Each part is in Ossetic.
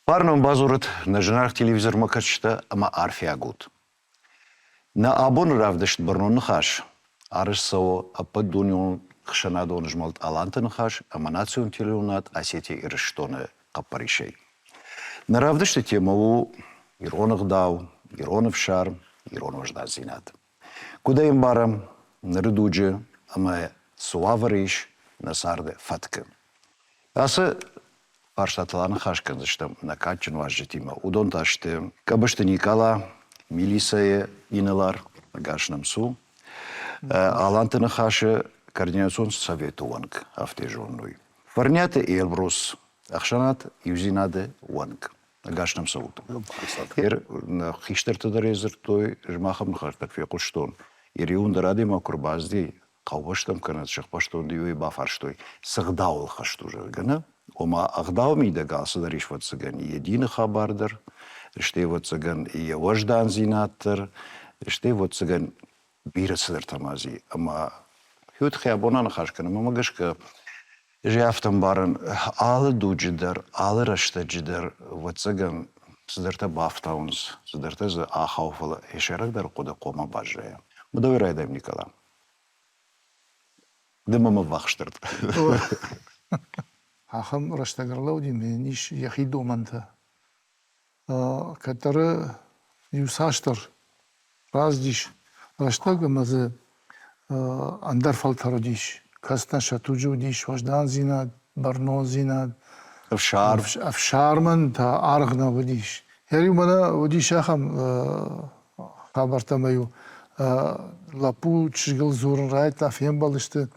Фарнон бадзурӕд нӕ зынаргъ телевизормӕкӕсджытӕ ӕмӕ арфиаг ут. Нӕ абоны равдыст «Бӕрнон ныхас» арӕзт цӕуы ӕппӕтдунеон ӕхсӕнадон змӕлд «Аланты ныхас» ӕмӕ национ телеуынынад «Осетия-Ирыстон-ы» хъӕппӕрисӕй. Нӕ равдысты темӕ у ирон ӕгъдау, ирон ӕфсарм, ирон уӕздандзинад. Куыд ӕй ӕмбарӕм ныры дуджы ӕмӕ цы уавӕры ис нӕ царды фӕткы? Ацы фарстатыл аныхас кӕндзыстӕм нӕ кадджын уазджытимӕ. Уыдон та сты Къӕбысты Никъала, милицӕйы инӕлар, ӕгас нӕм цу, Аланты Ныхасы координацион советы уӕнг, афтӕ зонной. Фӕрниаты Эльбрус, ӕхсӕнад Иудзинады уӕнг. Ӕгас нӕм цӕут. Хистӕртӕ дӕр дзырдтой, ӕз ма ахӕм ныхас дӕр фехъуыстон. Ириун дӕр адӕймаг куы рбацыди, хъӕубӕстӕм кӕнӕ сыхбӕстон иуӕй бафарстой, цы гъдауыл хӕст у, зӕгъгӕ, нӕ? Ома ӕгъдауы мидӕг алцыдӕр ис, ӕвӕццӕгӕн, йӕ дины хабар дӕр, стӕй, ӕвӕццӕгӕн, йӕ уӕздандзинад дӕр, стӕй, ӕвӕццӕгӕн, бирӕ цыдӕртӕ ма дзы. Ӕмӕ хи абон аныхас кӕнӕм, ӕмӕ гӕсгӕ Ӕз афтӕ ӕмбарын, алы дуджы дӕр, алы рӕстӕджы дӕр, ӕвӕццӕгӕн, цыдӕртӕ бафтауынц, цыдӕртӕ дзы ахауы, фӕлӕ йӕ сӕйрагдӕр хъуыды хъуамӕ баззайа. Дӕуӕй райдайӕм, Никола. Ды мӕм ӕввахсдӕр. Ахӕм рӕстӕг ӕрлӕууыди, ӕмӕ йын ис йӕхи домӕнтӕ. Кӕддӕры иуцасдӕр рацыдис рӕстӕг ӕмӕ дзы ӕндӕр фӕлтӕр уыдис. Кӕцытӕн сӕ туджы уыдис уӕздандзинад, бӕрнондзинад. Ӕфсарм. Ӕфсармӕн та аргъ нӕ уыдис. Йӕ-иу мӕнӕ уыдис ахӕм хабӕрттӕ ӕмӕ-иу лӕппу чызгыл дзурын райдыдта, фембӕлдысты.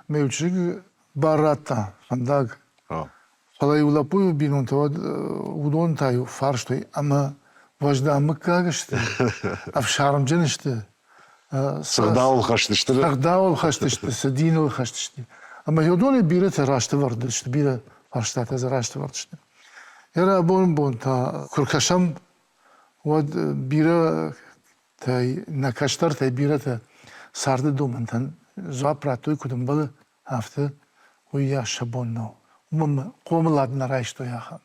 Ӕмӕ-иу чызг бар радта фӕндаг. Фӕлӕ-иу лӕппуйы бинонтӕ уӕд уыдон та-иу фарстой, ӕмӕ уӕздан мыггаг сты, ӕфсармджын сты. Цы гъдауыл хӕст сты? Цы гъдауыл хӕст сты, цы диныл хӕст сты. Ӕмӕ уыдонӕй бирӕтӕ раст ӕвӕрд сты, бирӕ фарстатӕ дзы раст ӕвӕрд сты. Йӕ абоны бон та куы ркӕсӕм, уӕд бирӕтӕй, нӕ кӕстӕртӕй бирӕтӕ царды домӕнтӕн дзуапп радтой, куыд ӕмбӕлы, афтӕ уыйас сӕ бон нӕу. Уымӕн хъомылад нӕ райстой ахӕм.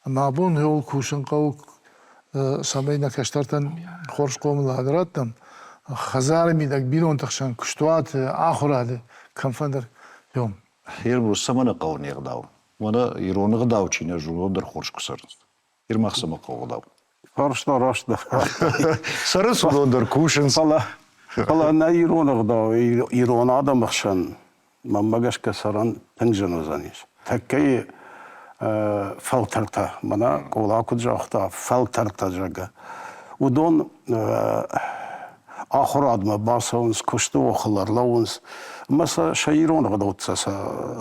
Ӕмӕ абон иуыл кусын хъӕуы, цӕмӕй нӕ кӕстӕртӕн хорз хъомылад раттӕм. Хӕдзары мидӕг, бинонты хсӕн, куыстуаты, ахуырады, кӕмфӕндӕр. Эльбрус, цӕмӕн хъӕуы не гъдау? Мӕнӕ ирон ӕгъдау чи нӕ зоны, уыдон дӕр хорз куы цӕрынц. Ирмах цӕмӕ хъӕуы ӕгъдау? Фарста раст дӕр. Цӕрынц уыдон дӕр, кусынц. Фӕлӕ, фӕлӕ нӕ ирон ӕгъдау ирон адӕмы хсӕн, мӕнмӕ гӕсгӕ, цӕрӕн тынг зын уыдзӕнис. Тӕккӕйы фӕлтӕртӕ, мӕнӕ Къола куыд загъта, фӕлтӕртӕ, зӕгъгӕ, уыдон ахуырадмӕ бацӕуынц, куысты охыл ӕрлӕууынц ӕмӕ сӕ сӕ ирон ӕгъдӕуттӕ сӕ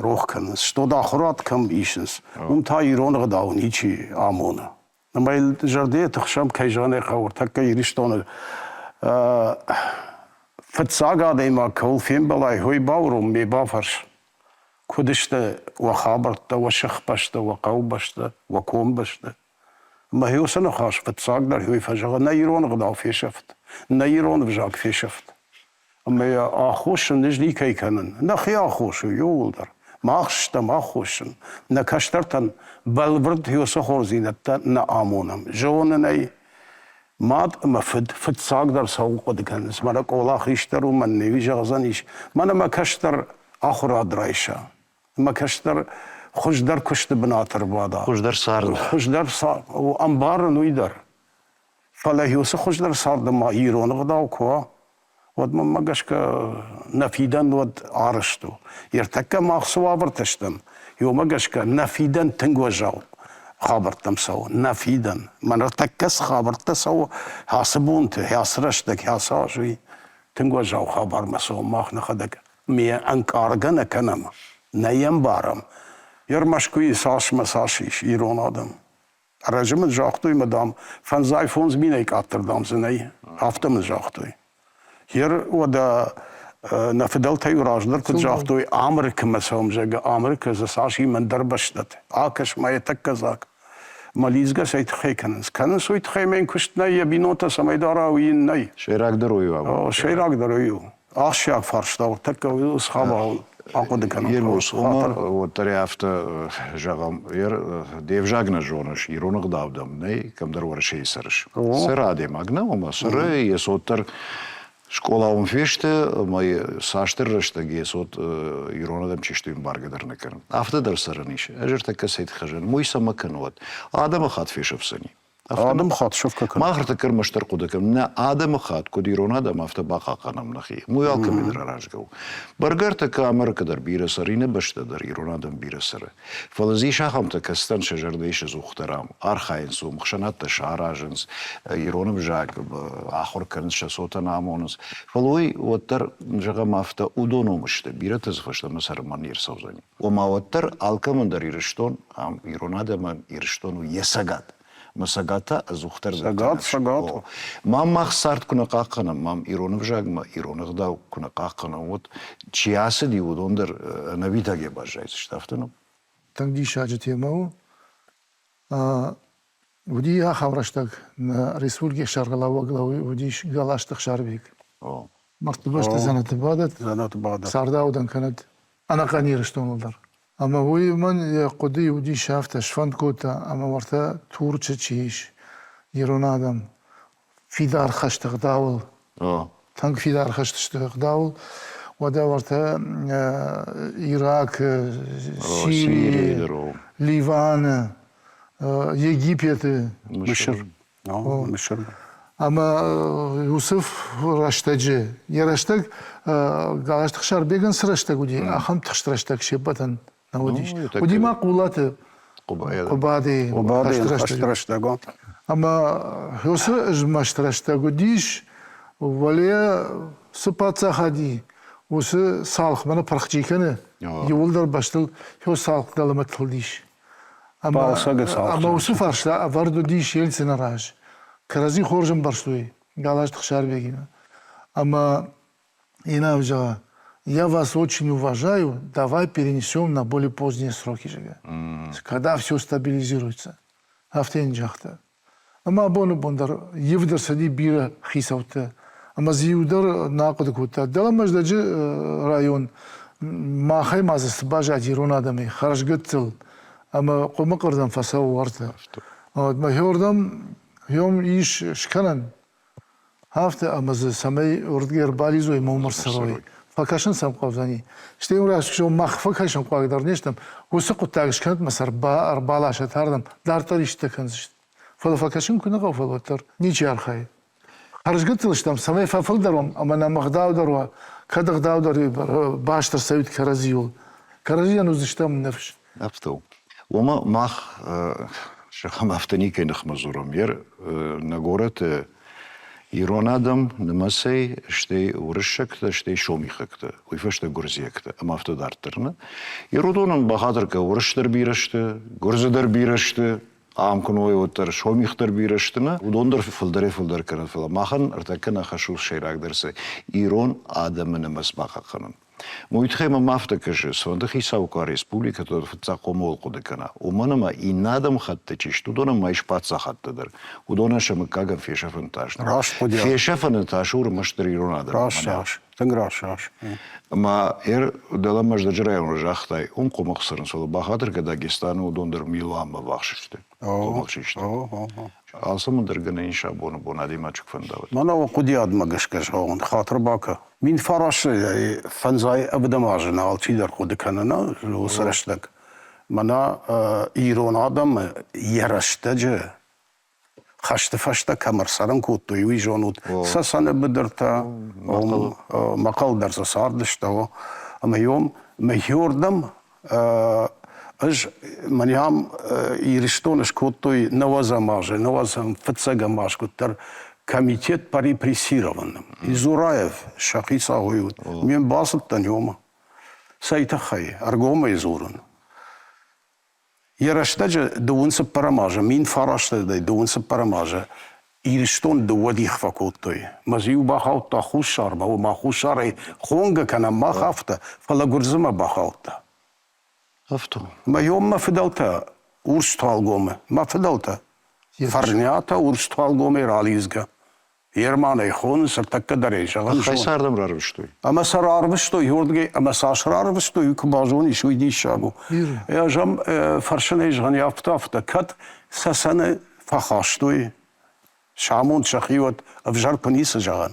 рох кӕнынц. Стод ахуырад кӕм исынц, уым та ирон ӕгъдау ничи амоны. Ӕмӕ йыл зӕрдӕйы тыхсӕм, кӕй зӕгъын ӕй хъӕуы, ӕртӕккӕ Ирыстоны фыццаг адӕймаг кӕуыл фембӕлай, уый бауром, ме бафӕрс. Куыд сты уӕ хабӕрттӕ, уӕ сыхбӕстӕ, уӕ хъӕубӕстӕ, уӕ комбӕстӕ? Мӕ уыцы ныхас фыццагдӕр уый фӕзӕгъы, нӕ ирон ӕгъдау фесӕфт, нӕ ирон ӕвзаг фесӕфт. Ӕмӕ йӕ аххосын ӕз никӕй кӕнын. Нӕхи аххос у иууылдӕр. Мах стӕм аххосджын. Нӕ кӕстӕртӕн бӕлвырд уыцы хорздзинӕдтӕ нӕ амонӕм. Зонын ӕй, мад ӕмӕ фыд фыццагдӕр цӕуыл хъуыды кӕнынц. Мӕнӕ Къола хистӕр у, мӕн не зӕгъдзӕнис. Мӕнӕ мӕ кӕстӕр ахуырад райса. Мӕ кӕстӕр хуыздӕр куысты бынат ӕрбада. Хуыздӕр цард. Хуыздӕр цард. Ӕмбарын уый дӕр. Фӕлӕ уыцы хуыздӕр царды ма ирон ӕгъдау куы уа, уӕд мӕнмӕ гӕсгӕ нӕ фидӕн уӕд арӕзт у. Ӕртӕккӕ мах цы уавӕртӕ стӕм, уымӕ гӕсгӕ нӕ фидӕн тынг уӕззау хабӕрттӕм цӕуы. Нӕ фидӕн. Мӕн ӕртӕккӕ цы хабӕрттӕ цӕуы ацы бонты, ацы рӕстӕг, ацы аз, уый тынг уӕззау хабармӕ цӕуы мах нӕхӕдӕг ме ӕнкъаргӕ нӕ кӕнӕм, нӕ йӕ ӕмбарӕм. Ер Мӕскуыйы цас мӕ цас ис ирон адӕм. Ӕрӕджы мын загътой, мӕ дам, 55 минӕй къаддӕр дам дзы нӕй. Афтӕ мын загътой. Ер уӕдӕ нӕ фыдӕлтӕ-иу раздӕр куыд загътой, Амырыкмӕ цӕуӕм, зӕгъгӕ, Амырыкы дзы цас и ӕндӕр бӕстӕты. Акӕс ма йӕ тӕккӕ дзаг. Мӕ лидзгӕ цӕй тыххӕй кӕнынц? Кӕнынц уый тыххӕй, мӕ йын куыст нӕй, йӕ бинонтӕ цӕмӕй дара, уый йын нӕй. Сӕйрагдӕр уый у. Сӕйрагдӕр уый у. Ахсджиаг фарста у, тӕккӕ уыцы хабар. Ахъуыды кӕнын. Елбус, ома уӕддӕр афтӕ зӕгъӕм, де взаг нӕ зоныс, ирон ӕгъдау дӕм нӕй, кӕмдӕр Уӕрӕсейы цӕрыс. Цӕры адӕймаг нӕ, ома цӕры, йӕ цот дӕр скъола уым фесты, ӕмӕ цасдӕр рӕстӕг йӕ цот ирон адӕм чи сты, ӕмбаргӕ дӕр нӕ кӕны. Афтӕ дӕр цӕрӕн ис. Ӕз ӕртӕккӕ цӕй тыххӕй зӕгъын, уый цӕмӕ кӕны уӕд? Адӕмы хатт фесӕфдзӕни. Адӕмы хатт сӕфгӕ кӕны. Мах ӕртӕккӕ ӕрмӕстдӕр хъуыды кӕнӕм, нӕ адӕмы хатт, куыд ирон адӕм, афтӕ бахъахъхъӕнӕм нӕхи. Уый алкӕмӕй дӕр аразгӕ у. Бӕргӕ ӕртӕккӕ Америкӕ дӕр бирӕ цӕры, иннӕ бӕстӕ дӕр ирон адӕм бирӕ цӕры. Фӕлӕ дзы ис ахӕмтӕ, кӕцытӕн сӕ зӕрдӕ ис ӕдзухдӕр ам. Архайынц уым, ӕхсӕнадтӕ саразынц, ирон ӕвзаг ахуыр кӕнынц, сӕ цотӕн амонынц. Фӕлӕ уый уӕддӕр, зӕгъӕм афтӕ, уыдон уым сты, бирӕтӕ дзы фӕстӕмӕ цӕрынмӕ не рцӕудзӕни. Ома уӕддӕр алкӕмӕн дӕр Ирыстон, ам ирон адӕмӕн Ирыстон у йӕ цӕгат. Мӕ цӕгат та ӕдзухдӕр Цӕгат, цӕгат. Мам мах цард куы нӕ хъахъхъӕнӕм, мам ирон ӕвзагмӕ, ирон ӕгъдау куы нӕ хъахъхъӕнӕм, уӕд чи ацыди, уыдон дӕр ӕнӕвидагӕй баззайдзысты, афтӕ нӕу? Тынг диссаджы темӕ у. Уыди ахӕм рӕстӕг, нӕ республикӕйы сӕргълӕууӕг уыдис Галазты Ӕхсарбег. Мӕрдты бӕсты дзӕнӕты бадӕт, дзӕнӕты бадӕт. Цардаудӕн кӕнӕд ӕнӕхъӕн Ирыстоныл дӕр. Ӕмӕ уый мӕн йӕ хъуыдыйы уыдис афтӕ, сфӕнд кодта, ӕмӕ уӕртӕ Турчы чи ис, ирон адӕм фидар хӕсты ӕгъдауыл, тынг фидар хӕст сты ӕгъдауыл, уӕдӕ уӕртӕ Иракы, Сирийы, Ливаны, Египеты. Мысыр. Мысыр. Ӕмӕ Юсуф рӕстӕджы, йӕ рӕстӕг Галазты Хсарбегӕн цы рӕстӕг уыди, ахӕм тыхст рӕстӕг се ппӕтӕн нӕ уыдис. Уыди ма Хъулаты Хъуыбадыйы хӕсты рӕстӕг. Ӕмӕ уыцы змӕст рӕстӕг уыдис, уӕле цы паддзахад и, уыцы цалх мӕнӕ пырх чи кӕны, иууылдӕр бӕстыл цалх дӕлӕмӕ тылдис. Ӕмӕ уыцы фарста ӕвӕрд уыдис Ельцины раз. Кӕрӕдзи хорз ӕмбӕрстой Галазты Хсарбегимӕ. Ӕмӕ Инав зӕгъа, я вас очень уважаю, давай перенесем на более поздние сроки, зӕгъа. Когда все стабилизируется. Афтӕ йын загъта. Ӕмӕ абоны бон дӕр ивд ӕрцыди бирӕ хицӕуттӕ. Ӕмӕ дзы иу дӕр нӕ ахъуыды кодта. Дӕлӕ Мӕздӕджы район махӕй ма дзы цы баззад ирон адӕмӕй, хӕрзгыццыл ӕмӕ Хъуымыхъырдӕм фӕцӕуы уартӕ. Мӕ хиуырдӕм хиом ис скӕнӕн, афтӕ ӕмӕ дзы цӕмӕй уырдыгӕй ӕрбалидзой ӕмӕ уым ӕрцӕрой. Фӕкӕсын сӕм хъӕудзӕни. Стӕй уым мах фӕкӕсын хъуаг дӕр не стӕм. Уыцы хъуыддаг скӕнӕт мӕ сӕ ӕрбаласӕт ардӕм, дарддӕр истытӕ кӕндзысты. Фӕлӕ фӕкӕсын куы нӕ хъӕуы, фӕлӕ уӕддӕр ничи архайы. Хӕрзгыццыл стӕм, цӕмӕй фӕфылдӕр уӕм ӕмӕ нӕм ӕгъдау дӕр уа, кӕд ӕгъдау дӕр баст ӕрцӕуид кӕрӕдзиуыл. Кӕрӕдзийӕн уыдзыстӕм ныфс. Афтӕ у. Уымӕ мах зӕгъӕм, афтӕ никӕй ныхмӕ дзурӕм. Нӕ горӕты ирон адӕм нымӕцӕй, стӕй уырыссӕгтӕ, стӕй сомихӕгтӕ, уый фӕстӕ гуырдзиӕгтӕ ӕмӕ афтӕ дарддӕр. Нӕ Ирыдонӕн бахатыр кӕн, уырыс дӕр бирӕ сты, гуырдзы дӕр бирӕ сты, ам куы уой, уӕддӕр сомих дӕр бирӕ сты, нӕ? Уыдон дӕр фылдӕрӕй-фылдӕр кӕнынц, фӕлӕ махӕн ӕртӕккӕ нӕ хӕс у сӕйрагдӕр цы ирон адӕмы нымӕц бахъахъхъӕнын. Уый тыххӕй мӕм афтӕ кӕсы, цыфӕнды хицау куы уа республикӕты, уӕд фыццаг хъомыл хъуыды кӕна. Уымӕн ӕмӕ иннӕ адӕмыхӕттытӕ чи сты, уыдонӕн ма ис паддзахадтӕ дӕр. Уыдонӕн сӕ мыггагӕн фесӕфын тас нӕу. Раст хъуыдиат. Фесӕфыны тас у ӕрмӕстдӕр ирон адӕмӕн. Раст зӕгъыс, тынг раст зӕгъыс. Ӕмӕ дӕлӕ Мӕздӕджы районы загътай, уым хъуымыхъ цӕрынц, фӕлӕ бахатыр кӕ Дагестаны уыдон дӕр милуанмӕ ввахс сты. Хъуымыхъ систы. Алцӕмӕн дӕр гӕнӕн ис абоны бон адӕймаджы куы фӕнда, уӕд. Мӕнӕ хъуыдиадмӕ гӕсгӕ зӕгъон, хатыр бакӕ. 1905 ӕвдӕм азы нӕ алчидӕр хъуыды кӕны нӕ уыцы рӕстӕг. Мӕнӕ ирон адӕмы йӕ рӕстӕджы хӕсты фӕстӕ кӕм ӕрцӕрын кодтой, уый зонут. Цӕцӕны быдыртӕ, Мӕхъӕл дӕр дзы цардысты, ӕмӕ йом мӕхиордӕм ӕз мӕнӕ ам Ирыстоны скодтой нӕуӕдзӕм азы, нӕуӕдзӕм фыццӕгӕм аз куыддӕр комитет по репрессированным. Изураев сӕ хицауӕй уыд. Ме мбацыдтӕн иумӕ. Цӕй тыххӕй? Ӕргомӕй дзурын. Йӕ рӕстӕджы дыууын цыппӕрӕм азы, 1900 дыууын цыппӕрӕм азы Ирыстон дыууӕ дих фӕкодтой. Мӕ дзы иу бахаудта Хуссармӕ, ома Хуссарӕй хонгӕ кӕнӕм мах афтӕ, фӕлӕ Гуырдзымӕ бахаудта. Афтӕ. Мӕ йом мӕ фыдӕлтӕ Урстуалгомы, мӕ фыдӕлтӕ Фӕрниатӕ Урстуалгомӕй ралидзгӕ. Ерманӕй хонынц, ӕртӕккӕ дӕр ӕй зӕгъын Тыххӕй сӕ ардӕм рарвыстой? Ӕмӕ сӕ рарвыстой уырдыгӕй, ӕмӕ цас рарвыстой, уый куы базонис, уый диссаг у. Ӕз ӕм фӕрсынӕй зӕгъын, афтӕ, афтӕ, кӕд Цӕцӕны фӕхастой, сӕ амонд сӕхи уӕд, ӕвзӕр куы ницы зӕгъӕн.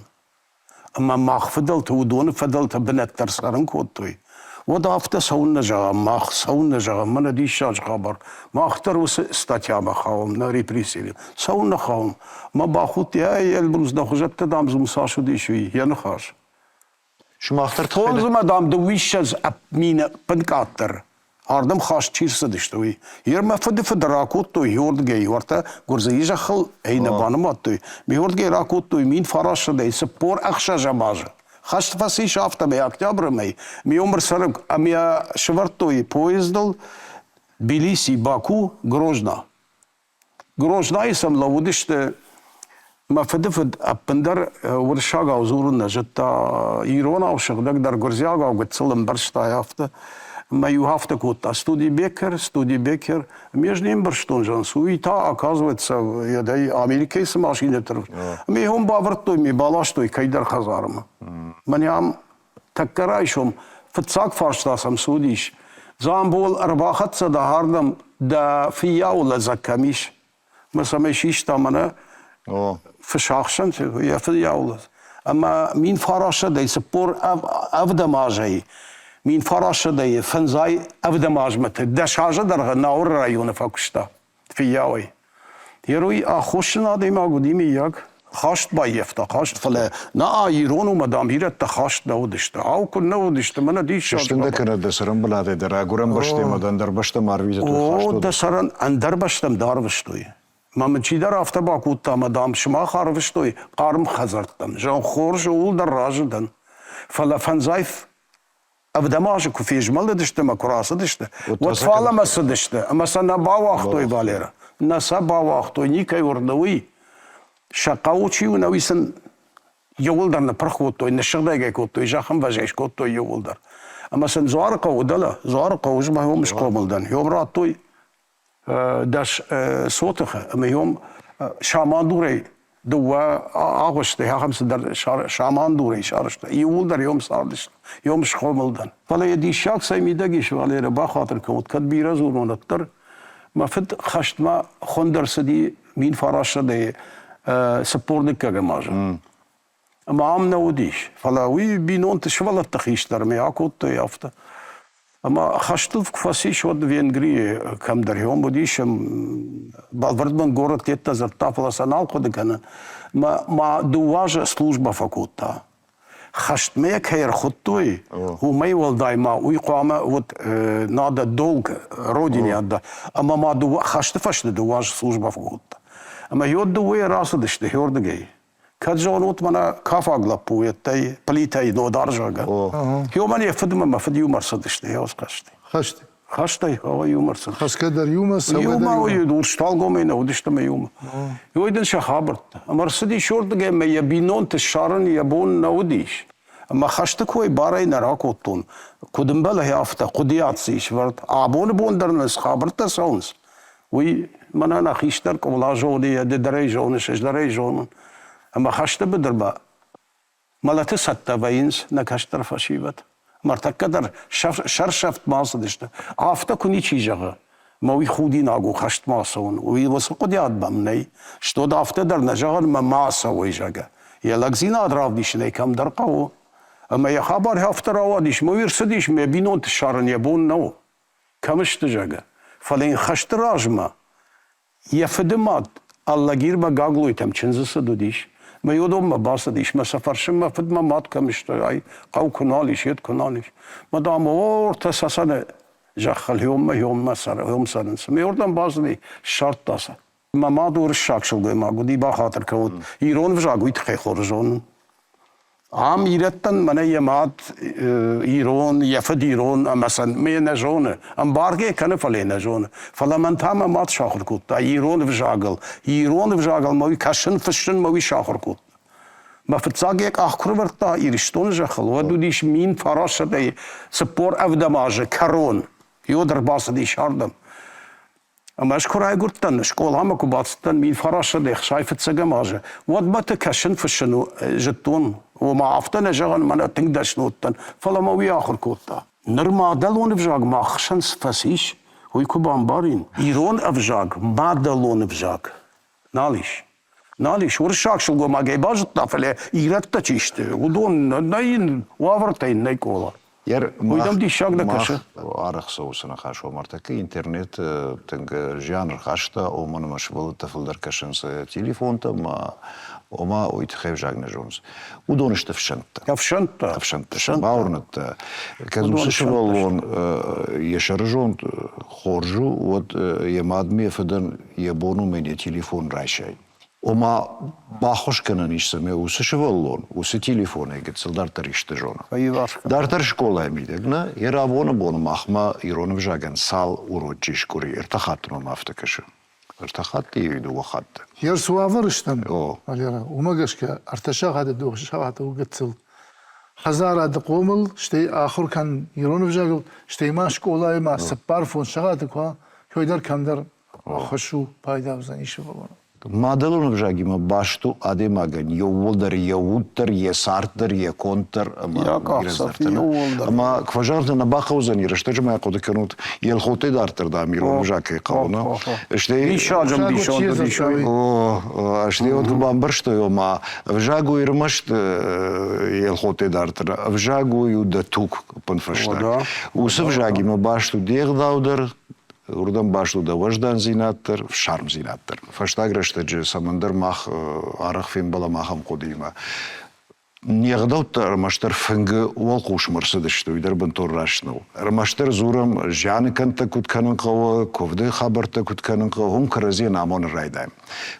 Ӕмӕ мах фыдӕлты, уыдоны фыдӕлтӕ бынӕттӕ ӕрцӕрын кодтой, уӕд афтӕ цӕуыннӕ зӕгъӕм, мах цӕуыннӕ зӕгъӕм, мӕнӕ диссаджы хабар, мах дӕр уыцы статьямӕ хауӕм, нӕ репрессийы. Цӕуыннӕ хауӕм? Мӕ бахудти, ай, Эльбрус, дӕ хуызӕттӕ, дам, дзы цас уыдис, уый, йӕ ныхас. Сымах дӕр Фондзмӕ, дам, дыууиссӕдз мины къаддӕр. Ардӕм хаст чи рцыдысты, уый. Йе мӕ фыды фыды ракодтой Георгийы, уӕртӕ Гуырдзыйы зӕххыл ӕй нӕ банымадтой. Георгийы ракодтой 1946 азы. Хӕст фӕцис афтӕмӕй октябры мӕй. Ме цӕрӕг ӕмӕ сӕвӕрдтой поездыл Тбилиси, Баку, Грозна. Грознайы сӕм лӕууыдысты мӕ фыдыфыд ӕппындӕр уырыссагау дзурын нӕ зыдта, иронау сыгъдӕгдӕр гуырдзиагау гыццыл ӕмбӕрста афтӕ. Мӕ-иу афтӕ кодта, студи Беккер, студи Беккер. Ме не мбӕрстон зӕгъынц, уый та, оказывается, Америкӕйы цы машинӕтӕ Ме уым бавӕрдтой, ме баластой кӕйдӕр хӕдзармӕ. Мӕнӕ ам тӕккӕ райсом фыццаг фарста сӕм цы уыдис? Дзамбол ӕрбахӕццӕ дӕ ардӕм, дӕ фыййауы лӕдзӕг кӕм ис? Мӕ цӕмӕй систа мӕнӕ фысахсӕн йӕ фыййауы лӕдзӕг. Ӕмӕ 1947 азӕй 1957 азмӕ 10 азы дӕргъы Науыры районы фӕкуыста фыййауӕй. Герой аххосджын адӕймаг уыди, мыййаг? Хаст баййӕфта, хаст, фӕлӕ нӕ ирон уымӕ, дам, ирӕттӕ хаст нӕ уыдысты. Ау, куы нӕ уыдысты, мӕнӕ диссаг. Сыстын дӕ кӕнӕ дӕ цӕрӕн бынатӕй дӕ райгуырӕн бӕстӕмӕ дӕ ӕндӕр бӕстӕм арвитӕд, уый хаст О, дӕ цӕрӕн ӕндӕр бӕстӕм дӕ арвыстой. Мӕ мын чидӕр афтӕ бакодта, ӕмӕ, дам, сымах арвыстой хъарм хӕдзӕрттӕм. Зӕгъ, хорз, ууыл дӕр разы дӕн. Фӕлӕ фӕндзай ӕвдӕм азы куы фезмӕлыдысты ӕмӕ куы рацыдысты, уӕд фалӕмӕ цыдысты ӕмӕ сӕ нӕ бауагътой Валера. Нӕ сӕ бауагътой, никӕй уырны уый. Сӕ хъӕуы чи у, нӕ уый сын иууылдӕр ныппырх кодтой, ныссыгъдӕгӕй кодтой, зӕххӕмвӕзӕй скодтой иууылдӕр. Ӕмӕ сын Дзуары хъӕуы дӕлӕ, Дзуары хъӕуы ӕз мӕ схъомыл дӕн. Йом радтой 10 сотыхы ӕмӕ йом самандурӕй дыууӕ агъуысты ахӕм цыдӕр самандурӕй сарӕзта. Иууылдӕр йом цардысты, йом схъомыл дӕн. Фӕлӕ йӕ диссаг цӕй мидӕг ис, Валерӕ, бахатыр кӕнут, кӕд бирӕ дзурон, уӕддӕр мӕ фыд хӕстмӕ хуынд ӕрцыди 1942 азы. Ӕмӕ ам нӕ уыдис, фӕлӕ уый бинонты сывӕллӕтты хистӕрмӕ акодтой афтӕ. Ӕмӕ хӕстыл куы фӕцис, уӕд Венгрийы кӕмдӕр уым уыдис, бӕлвырд мын горӕт йедтӕ дзырдта, фӕлӕ сӕ нал хъуыды кӕнын. Мӕ ма дыууӕ азы службӕ фӕкодта. Хӕстмӕ йӕ кӕй ӕрхуыдтой, уымӕй уӕлдай ма уый хъуамӕ вот надо долг родине отдать. Ӕмӕ ма дыууӕ хӕсты фӕстӕ дыууӕ азы службӕ фӕкодта. Ӕмӕ йод дыууӕйӕ рацыдысты хёрдыгӕй. Кӕд зонут, мӕнӕ кафаг лӕппу йедтӕй Плитӕй Нодар, зӕгъгӕ. Ёмӕн йӕ фыдмӕ мӕ фыд иумӕ ӕрцыдысты йӕ хӕстӕй. Хӕст. Хӕстӕй, о, иумӕ ӕрцыдысты. Хӕсгӕ дӕр иумӕ, цӕугӕ дӕр иумӕ. Урсталгомӕй нӕ уыдысты ӕмӕ иумӕ. Ой дын сӕ хабӕрттӕ. Ӕмӕ ӕрцыдис уырдыгӕй ӕмӕ йӕ бинонты ссарын йӕ бон нӕ уыдис. Ӕмӕ хӕсты кой барӕй нӕ ракодтон. Куыд ӕмбӕлы, афтӕ хъуыдыйад цы ис вӕрд. Абоны бон дӕр нын цы хабӕрттӕ цӕуынц, Уый мӕнӕ нӕ хистӕр къула зоны, йӕ ды дӕр ӕй зоныс, ӕз дӕр ӕй зонын. Ӕмӕ хӕсты быдырмӕ мӕлӕты цӕттӕ вӕййынц нӕ кӕстӕр фӕсивӕд. Мӕртӕккӕ дӕр сӕрсӕфт ма ацыдысты. Афтӕ куы ничи зӕгъы, мӕ уый худинаг у хӕстмӕ ацӕуын, уый уыцы хъуыдиад мӕм нӕй. Стод афтӕ дӕр нӕ зӕгъын, мӕ ма ацӕуой, зӕгъгӕ. Йӕ лӕгдзинад равдисын ӕй кӕмдӕр хъӕуы. Ӕмӕ йӕ хабар афтӕ рауадис, мӕ уый ӕрцыдис, мӕ бинонты ссарын йӕ бон нӕу. Кӕм сты, зӕгъгӕ. Фӕлӕ йын хӕсты размӕ йӕ фыды мад Алагирмӕ Гаглойтӕм чындзы цыд уыдис. Мӕ уыдонмӕ бацыдис, мӕ сӕ фӕрсын, мӕ фыд, мӕ мад кӕм сты, ай хъӕу куы нал ис, йед куы нал ис. Мӕ дам, ортӕ Цӕцӕны зӕххыл хёммӕ хёммӕ хём цӕрынц. Мӕ уырдӕм бацыди, ссардта сӕ. Мӕ мад уырыссаг сылгоймаг уыди, бахатыр кӕнут. Ирон ӕвзаг уый тыххӕй хорз зонын. Ам ирӕттӕн мӕнӕ йӕ мад ирон, йӕ фыд ирон ӕмӕ сӕ ме нӕ зоны. Ӕмбаргӕ кӕны, фӕлӕ нӕ зоны. Фӕлӕ мӕн та мӕ мад сахуыр кодта ирон ӕвзагыл. Ирон ӕвзагыл мӕ уый кӕсын, фыссын мӕ уый сахуыр кодта. Мӕ фыццаг йӕ къах куы рывӕрдта Ирыстоны зӕххыл, уӕд уыдис 1947 азы кӕрон. Йод ӕрбацыдис ардӕм. Ӕмӕ ӕз куы райгуырдтӕн, скъоламӕ куы бацыдтӕн 1960 фыццӕгӕм азы, уӕдмӕты кӕсын, фыссын зыдтон. Ома афтӕ нӕ зӕгъын, мӕнӕ тынг дӕсны уыдтӕн, фӕлӕ мӕ уый ахуыр кодта. Ныр мадӕлон ӕвзаг мах хсӕн цы фӕцис, уый куы бамбарин. Ирон ӕвзаг, мадӕлон ӕвзаг нал ис. Нал ис. Уырыссаг сылгоймагӕй базыдта, фӕлӕ ирӕттӕ чи сты, уыдон нӕ йын уавӕртӕ йын нӕй къола. Уый дӕм диссаг нӕ кӕсы? Арӕх цӕуы уыцы ныхас, омартӕккӕ интернет тынг зиан ӕрхаста, уымӕн ӕмӕ сывӕллӕттӕ фылдӕр кӕсынц телефонтӕм, ома уый тыххӕй ӕвзаг нӕ зонынц. Уыдон сты ӕфсӕнттӕ. Ӕфсӕнттӕ. Ӕфсӕнттӕ. Бауырныдта. Кӕд уыцы сывӕллон йӕ сӕрызонд хорз у, уӕд йӕ мадмӕ йӕ фыдӕн йӕ бон у мӕн йӕ телефон райсай. Ома баххуыс кӕнӕн ис, цӕмӕй уыцы сывӕллон уыцы телефонӕй гыццыл дарддӕр исты зона. Дарддӕр скъолайы мидӕг нӕ, йӕ рабоны боны махмӕ ирон ӕвзагӕн цал урочы ис къуыри? Ӕртӕ хатты мӕм афтӕ кӕсы. Ӕртӕ хатты ӕви дыууӕ хатты? Йе цы уавӕры стӕм, Валера, уымӕ гӕсгӕ ӕртӕ сахаты дыууӕ сахаты у гыццыл. Хӕдзарады хъомыл, стӕй ахуыр кӕн ирон ӕвзагыл, стӕй ма скъолайы ма цыппар-фондз сахаты куы уа, уӕд дӕр кӕмдӕр ӕххуыс у, пайда уыдзӕни сывӕллонӕн. Мадӕлон ӕвзагимӕ баст у адӕймагӕн иууылдӕр йӕ уд дӕр, йӕ цард дӕр, йӕ конд дӕр ӕмӕ бирӕ Ӕмӕ куы фӕзӕгъын, нӕ бахъӕудзӕни, рӕстӕджы ма хъуыды кӕнут, Елхотӕй дарддӕр, дам, ирон ӕвзаг кӕй хъӕуы, нӕ? Стӕй Диссаджы ӕмбисонд уыдис. О, стӕй вот куы бамбӕрстой, ома ӕвзаг у ӕрмӕст Елхотӕй дарддӕр, ӕвзаг у дӕ туг ӕппынфӕстаг. Уыцы ӕвзагимӕ баст у де гъдау дӕр, Уырдӕм баст у дӕ уӕздандзинад дӕр, фсармдзинад дӕр. Фӕстаг рӕстӕджы цӕмӕндӕр мах арӕх фембӕлӕм ахӕм хъуыдыимӕ. Не гъдӕуттӕ ӕрмӕстдӕр фынгы уӕлхъусмӕ рцыдысты, уый дӕр бынтон раст нӕу. Ӕрмӕстдӕр дзурӕм, зианы кӕндтӕ куыд кӕнын хъӕуы, куывды хабӕрттӕ куыд кӕнын хъӕуы, уым кӕрӕдзийӕн амонын райдайӕм.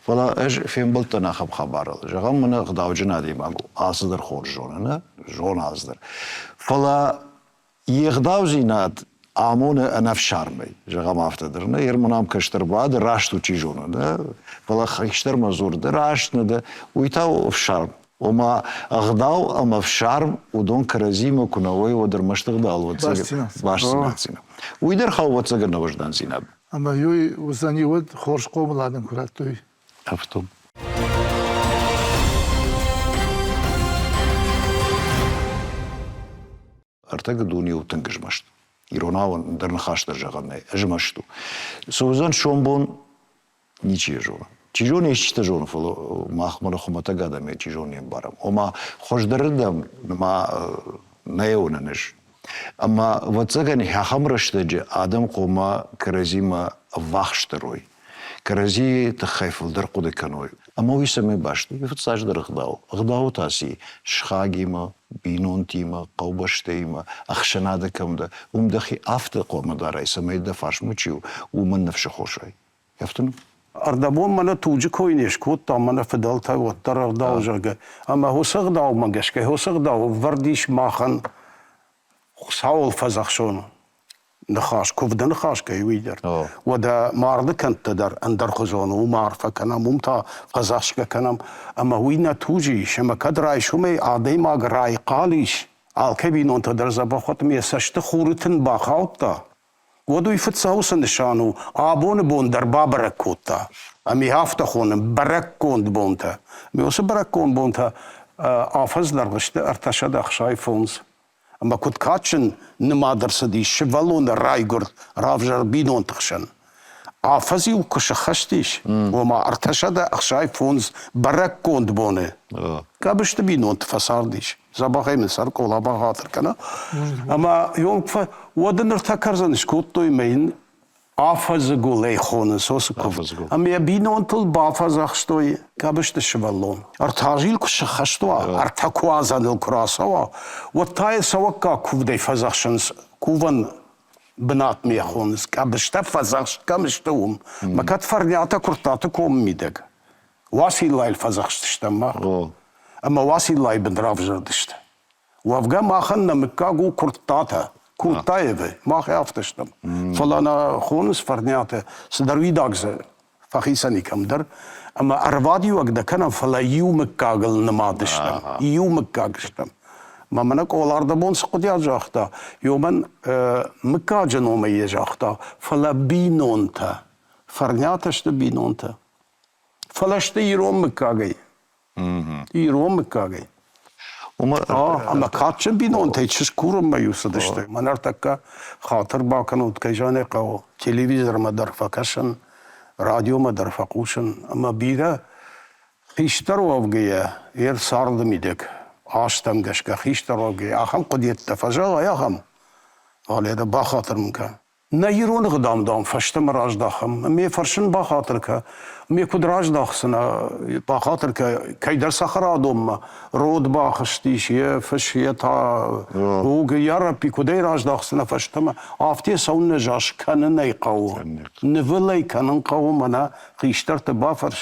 Фӕлӕ ӕз фембӕлдтӕн ахӕм хабарыл. Зӕгъӕм, мӕнӕ ӕгъдауджын адӕймаг у, алцыдӕр хорз зоны, нӕ? Зоны алцыдӕр. Фӕлӕ Йе гъдаудзинад амоны ӕнӕфсармӕй, зӕгъӕм афтӕ дӕр. Нӕ Ерман ам кӕстӕр бады, раст у чи зоны, нӕ, фӕлӕ хистӕрмӕ дзуры, ды раст нӕ дӕ, уый та у ӕфсарм. Ома ӕгъдау ӕмӕ ӕфсарм уыдон кӕрӕдзимӕ куы нӕ уой, уӕд ӕрмӕст ӕгъдау бастдзинад. Уый дӕр хауы ӕвӕццӕгӕн нӕуӕздандзинад. Ӕмӕ уый уыдзӕни уӕд хорз хъомыладӕн куы радтой. Афтӕ. Ӕртӕгы дуне у тынг змӕст. Иронау ӕндӕр ныхас дӕр зӕгъӕн нӕй, змӕст у. Цы уыдзӕн сомбон, ничи йӕ зоны. Чи зоны, исчитӕ зоны, фӕлӕ мах мӕнӕ хуымӕтӕг адӕмӕй чи зоны не мбарӕм. Ома, хуыздӕрырдӕм нырма нӕ уынын ӕз. Ӕмӕ, ӕвӕццӕгӕн, ахӕм рӕстӕджы адӕм хъуамӕ кӕрӕдзимӕ ӕввахсдӕр уой, кӕрӕдзийы тыххӕй фылдӕр хъуыды кӕной. Ӕмӕ уый цӕмӕй баст у? Фыццаджыдӕр ӕгъдау. Ӕгъдауы та ци? Сыхагимӕ, бинонтимӕ, хъӕубӕстӕимӕ, ӕхсӕнады кӕм дӕ, уым дӕхи афтӕ хъуамӕ дарай, цӕмӕй дӕ фарсмӕ чи у, уымӕн ныфсы хосай. Афтӕ Ӕрдӕбон мӕнӕ туджы кой не скодтам, мӕнӕ фыдӕлтӕ уӕддӕр ӕгъдау, зӕгъгӕ. Ӕмӕ уыцы ӕгъдаумӕ гӕсгӕ, уыцы ӕгъдау ӕвӕрд ис махӕн Хуыцауыл фӕдзӕхсон ныхас, куывды ныхас кӕй уый дӕр. Уӕдӕ марды кӕндтӕ дӕр ӕндӕрхуызон уым арфӕ кӕнӕм, уым та фӕдзӕхсгӕ кӕнӕм. Ӕмӕ уый нӕ туджы ис, ӕмӕ кӕд райсомӕй адӕймаг райхъал ис, алкӕй бинонтӕ дӕр дзӕбӕх уӕд йӕ цӕсты хуры тын бахаудта, уӕд уый фыццаг уыцы нысан у, абоны бон дӕр бабӕрӕг кодта. Ӕмӕ афтӕ хонын бӕрӕггонд бонтӕ. Ӕмӕ уыцы бӕрӕггонд бонтӕ афӕдз дӕргъы сты 365. Ӕмӕ куыд кадджын нымад ӕрцыдис сывӕллоны райгуырд равзӕрд бинонты хсӕн. Афӕдз-иу куы сыххӕст ис, ома 365 бӕрӕггонд боны, Къӕбысты бинонты фӕцардис. Дзӕбӕхӕй мын сӕр къола бахатыр кӕна. Ӕмӕ уӕд ныртӕ кӕрдзын скодтой мӕ йын афӕдзы гуылӕй хонынц уыцы куывд. Ӕмӕ йӕ бинонтыл бафӕдзӕхстой Къӕбысты сывӕллон. Ӕртӕзил куы сыххӕст уа, ӕртӕ куадзӕныл куы рацӕуа, уӕд та йӕ цӕуӕггаг куывдӕй фӕдзӕхсынц кувӕн бынатмӕ йӕ хонынц. Къӕбыстӕ фӕдзӕхст кӕм сты, уым. Мӕ кӕд Фӕрниатӕ Куырттаты комы мидӕг Уациллайыл фӕдзӕхстыстӕм мах. Ӕмӕ Уациллайы бын равзӕрдысты. Уӕвгӕ махӕн нӕ мыггаг у Куырттатӕ. Курттаевы, мах афтӕ стӕм. Фӕлӕ нӕ хонынц Фӕрниатӕ, цыдӕр уидаг дзы фӕхицӕн и кӕмдӕр. Ӕмӕ ӕрвадиуӕг дӕ кӕнӕм, фӕлӕ иу мыггагыл нымад стӕм. Иу мыггаг стӕм. Мӕ мӕнӕ Къолардӕбон цы хъуыдиат загъта, уымӕн мыггаджы номӕй йӕ загъта, фӕлӕ бинонтӕ. Фӕрниатӕ сты бинонтӕ. Фӕлӕ сты ирон мыггагӕй. Ирон мыггагӕй. Ӕмӕ кадджын бинонтӕй чызг курынмӕ-иу цыдысты. Мӕн ӕртӕккӕ хатыр бакӕнут, кӕй зӕгъын ӕй хъӕуы, телевизормӕ дӕр фӕкӕсын, радиомӕ дӕр фӕхъусын. Ӕмӕ бирӕ хистӕр уӕвгӕйӕ йе рцарды мидӕг азтӕм гӕсгӕ хистӕр уӕвгӕйӕ ахӕм хъуыдыйӕдтӕ фӕзӕгъай, ахӕм. Фӕлӕ дӕ бахатыр мын кӕн. Нӕ ирон ӕгъдау, дам, фӕстӕмӕ раздахӕм. Ме фӕрсын бахатыр кӕ. Ме куыд раздахдзынӕ, бахатыр кӕ, кӕйдӕр цӕхӕрадонмӕ род бахызтис, йӕ фыс, йӕ та уг, йарӕппи, куыдӕй раздахдзынӕ фӕстӕмӕ? Афтӕ цӕуыннӕ зас кӕнын ӕй хъӕуы. Нывыл ӕй кӕнын хъӕуы, мӕнӕ хистӕрты бафӕрс,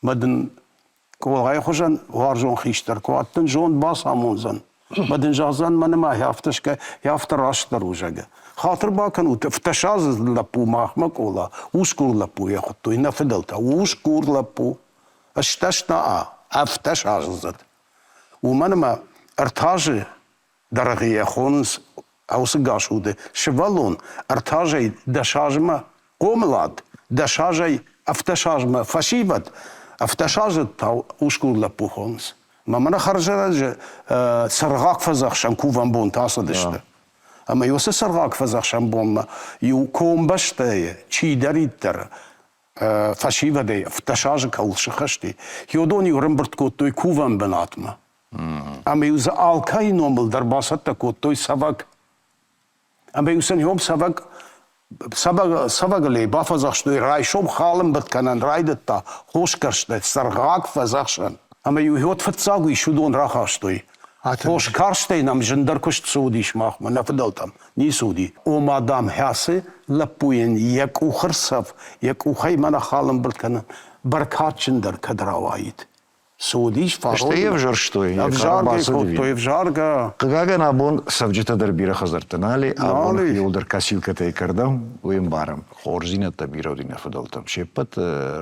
мӕ дын Къолайы хуызӕн уарзон хистӕр куы уат дын зонд бацамондзӕн. Мӕ дын зӕгъдзӕн, мӕнӕ ма афтӕ скӕ, афтӕ растдӕр у, зӕгъгӕ. Хатыр бакӕнут, ӕфтӕсаздзыд лӕппу махмӕ Къола, усгур лӕппу йӕ хуыдтой нӕ фыдӕлтӕ, усгур лӕппу. Ӕстӕс-наа, ӕфтӕсаздзыд. Уымӕн ӕмӕ ӕртӕ дӕргъы йӕ хонынц уыцы гас уды сывӕллон ӕртӕ дӕс азмӕ хъомылад, дӕс азӕй ӕвддӕс азмӕ фӕсивӕд, ӕвддӕсаздзыд та усгур лӕппу хонынц. Мӕ мӕнӕ хӕрзӕрӕджы цыргъаг фӕдзӕхсӕн кувӕн бонтӕ ацыдысты. Ӕмӕ уыцы цыргъаг фӕдзӕхсӕн бонмӕ иу комбӕстӕйы чидӕриддӕр фӕсивӕдӕй 17 азы кӕуыл сыхӕсти, уыдон-иу ӕрӕмбырд кодтой кувӕн бынатмӕ. Ӕмӕ-иу дзы алкӕйы номыл дӕр бацӕттӕ кодтой цӕвӕг. Ӕмӕ-иу сын иом цӕвӕг цӕвӕгылӕй бафӕдзӕхстой, райсом халӕмбырд кӕнӕн райдыдта хосгӕрстӕ, цыргъаг фӕдзӕхсӕн. Ӕмӕ-иу йод фыццаг уис уыдон рахастой. Хоскарстӕй нӕм зындӕр куыст цы уыдис махмӕ, нӕ фыдӕлтӕм, ницы уыди. Ома, дам, хӕцы лӕппуйӕн йӕ къухы рцӕв, йӕ къухӕй мӕнӕ халӕмбырд кӕнын бӕркадджындӕр кӕд рауаид. Цы уыдис фарон? Стӕй ӕвзӕрстой. Ӕвзаргӕ кодтой, ӕвзаргӕ. Хъыгагӕн, абон цӕвджытӕ дӕр бирӕ хӕдзӕртты нал и, абон иуылдӕр косилкӕтӕй кӕрдӕм, уый ӕмбарӕм. Хорздзинӕдтӕ бирӕ уыди нӕ фыдӕлтӕм. Се ппӕт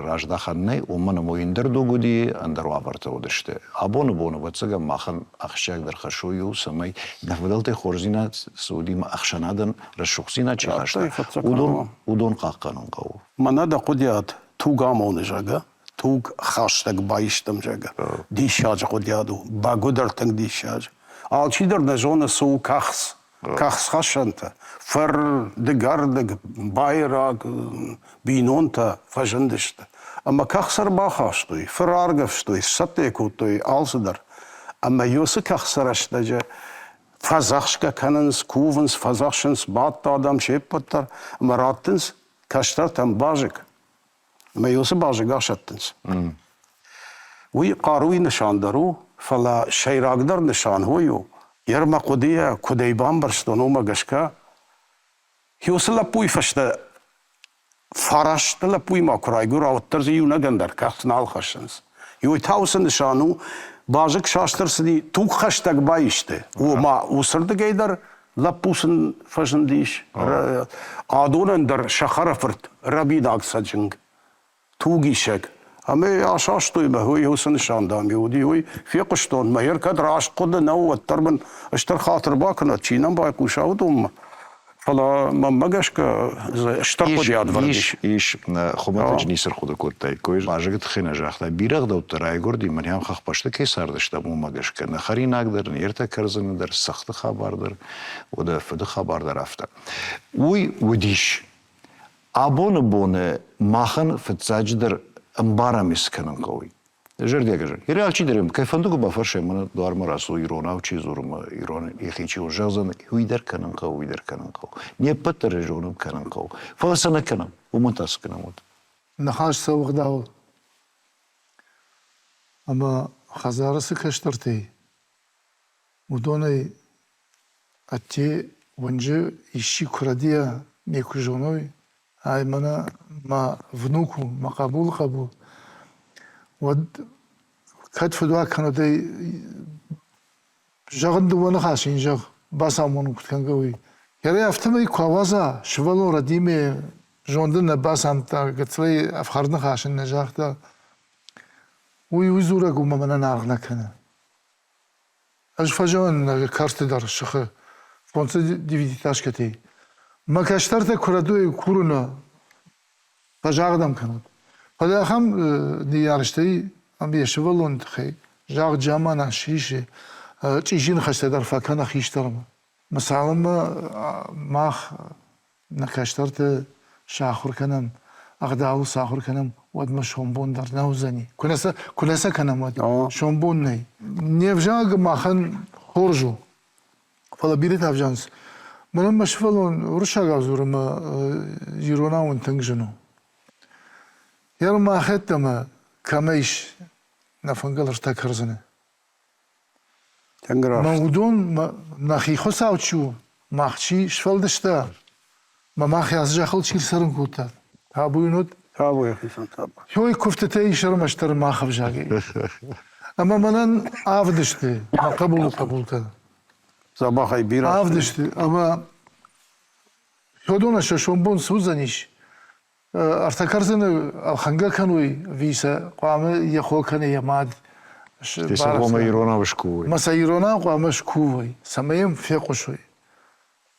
раздахӕн нӕй, уымӕн ӕмӕ уый ӕндӕр дуг уыди, ӕндӕр уавӕртӕ уыдысты. Абоны бон, ӕвӕццӕгӕн, махӕн ахсджиагдӕр хӕс уый у, цӕмӕй нӕ фыдӕлтӕй хорздзинад цы уыди ӕмӕ ӕхсӕнадӕн рӕсугъддзинад чи хаста, уыдон, уыдон хъахъхъӕнын хъӕуы. Мӕнӕ дӕ хъуыдиат туг амоны, зӕгъгӕ, туг хӕстӕг баистӕм, зӕгъгӕ. Диссаджы хъуыдиад у, бӕгуыдӕр тынг диссаджы. Алчидӕр нӕ зоны, цы у кӕхц. Кӕхцхӕссӕнтӕ, фыр, дыгӕрдыг, байраг, бинонтӕ фӕзындысты. Ӕмӕ кӕхц ӕрбахастой, фыр аргӕвстой, сцӕттӕ кодтой алцыдӕр. Ӕмӕ уыцы кӕхцы рӕстӕджы фӕдзӕхсгӕ кӕнынц, кувынц, фӕдзӕхсынц бадт адӕм се ппӕт дӕр ӕмӕ раттынц кӕстӕртӕм базыг. Ӕмӕ уыцы базыг асӕттынц. Уый хъаруйы нысан дӕр у, фӕлӕ сӕйрагдӕр нысан уый у, йе рмӕ хъуыдыйӕ куыд ӕй бамбӕрстон, уымӕ гӕсгӕ уыцы лӕппуйы фӕстӕ фараст лӕппуимӕ куы райгуыра, уӕддӕр дзы иунӕгӕн дӕр кӕхц нал хӕссынц. Уый та уыцы нысан у, базыг саст ӕрцыди, тугхӕстӕг баисты. Ома уыцырдыгӕй дӕр лӕппу сын фӕзындис. Адонӕн дӕр сӕ хӕрӕфырт рӕбинаг цӕджынг, тугисӕг. Ӕмӕ асастой мӕ, уый уыцы нысан, дам, уыди, уый фехъуыстон. Мӕ кӕд раст хъуыды нӕу, уӕддӕр мын стыр хатыр бакӕнӕд, чи нӕм байхъуса, уыдонмӕ. Фӕлӕ мӕнмӕ гӕсгӕ стыр хъуыдиад вӕрд ис. Ис, хуымӕтӕджы ницы ӕрхъуыды кодтаиккой. Базыгы тыххӕй нӕ загъта, бирӕ ӕгъдӕуттӕ райгуырди, мӕнӕ ам хӕхбӕсты кӕй цардыстӕм, уымӕ гӕсгӕ. Нӕ хӕринаг дӕр, не ртӕ кӕрдзыны дӕр, цӕхты хабар дӕр, уӕдӕ фыды хабар дӕр афтӕ. Уый уыдис. Абоны боны махӕн фыццаджыдӕр ӕмбарӕм скӕнын хъӕуы. Зӕрдиаг зӕгъ. Иры алчидӕр кӕй фӕнды куы бафӕрсай, мӕнӕ дуармӕ рацу иронау чи дзуры ӕмӕ ирон йӕхи чи у, зӕгъдзӕн, уый дӕр кӕнын хъӕуы, уый дӕр кӕнын хъӕуы. Не ппӕт дӕр зонӕм кӕнын хъӕуы. Фӕлӕ сӕ нӕ кӕнӕм, уымӕн та цы кӕнӕм уӕд? Ныхас цӕуы ӕгъдауыл. Ӕмӕ хӕдзары цы кӕстӕртӕй, уыдонӕй ӕдде уынджы исчи куы рӕдийа, ме куы зоной, ай мӕнӕ мӕ внук у, мӕ хъӕбулы хъӕбул, уӕд кӕд фыдуаг кӕнӕд ӕй зӕгъын дыууӕ ныхасы йын зӕгъ, бацамонын куыд кӕнгӕ, уый. Кӕрӕй афтӕмӕй куы ауадза, сывӕллон рӕдимӕ зонды нӕ бацамыдта, гыццылӕй ӕфхӕрд ныхас ын нӕ загъта, уый уый дзурӕг у ӕмӕ мӕнӕн аргъ нӕ кӕны. Ӕз фӕзӕгъын нӕ кӕрты дӕр сыхы фондзы девятиэтажкӕтӕй. Мӕ кӕстӕртӕ куы рӕдуй курыны. Фӕзагъд ӕм кӕнут. Фӕлӕ ахӕм ныййарджытӕй ӕмӕ йӕ сывӕллоны тыххӕй загъд замана сисы, чъизи ныхӕстӕ дӕр фӕкӕны хистӕрмӕ. Цалынмӕ мах нӕ кӕстӕрты сахуыр кӕнӕм, ӕгъдауыл сахуыр кӕнӕм, уӕдмӕ сомбон дӕр нӕ уыдзӕни. Куы нӕ сӕ кӕнӕм, уӕд сомбон нӕй. Не взаг махӕн хорз у, фӕлӕ бирӕтӕ ӕвзарынц. Мӕнӕн мӕ сывӕллон уырыссагау дзуры ӕмӕ иронау ын тынг зын у. Йӕ махӕдтӕмӕ кӕмӕ ис нӕ фынгыл ӕртӕ кӕрдзыны. Тынг раст. Мӕ уыдон нӕхи Хуыцау чи у, мах чи сфӕлдыста, мӕ мах ацы зӕххыл чи рцӕрын кодта. Табу йын уыд. Табу йӕхицӕн табу. Той куывтытӕ ис ӕрмӕстдӕр мах ӕвзагӕй. Ӕмӕ мӕнӕн авд сты, мӕ хъӕбулы хъӕбултӕ. Дзӕбӕхӕй бирӕ. Авд сты, ӕмӕ уыдонӕн сӕ сомбон цы уыдзӕнис, Ӕртӕ кӕрдзыны ӕлхӕнгӕ кӕной ӕви сӕ хъуамӕ йӕ хо кӕнӕ йӕ мад Сӕ хъуамӕ иронау скувой. Мӕ сӕ иронау хъуамӕ скувой, цӕмӕй йӕм фехъусой.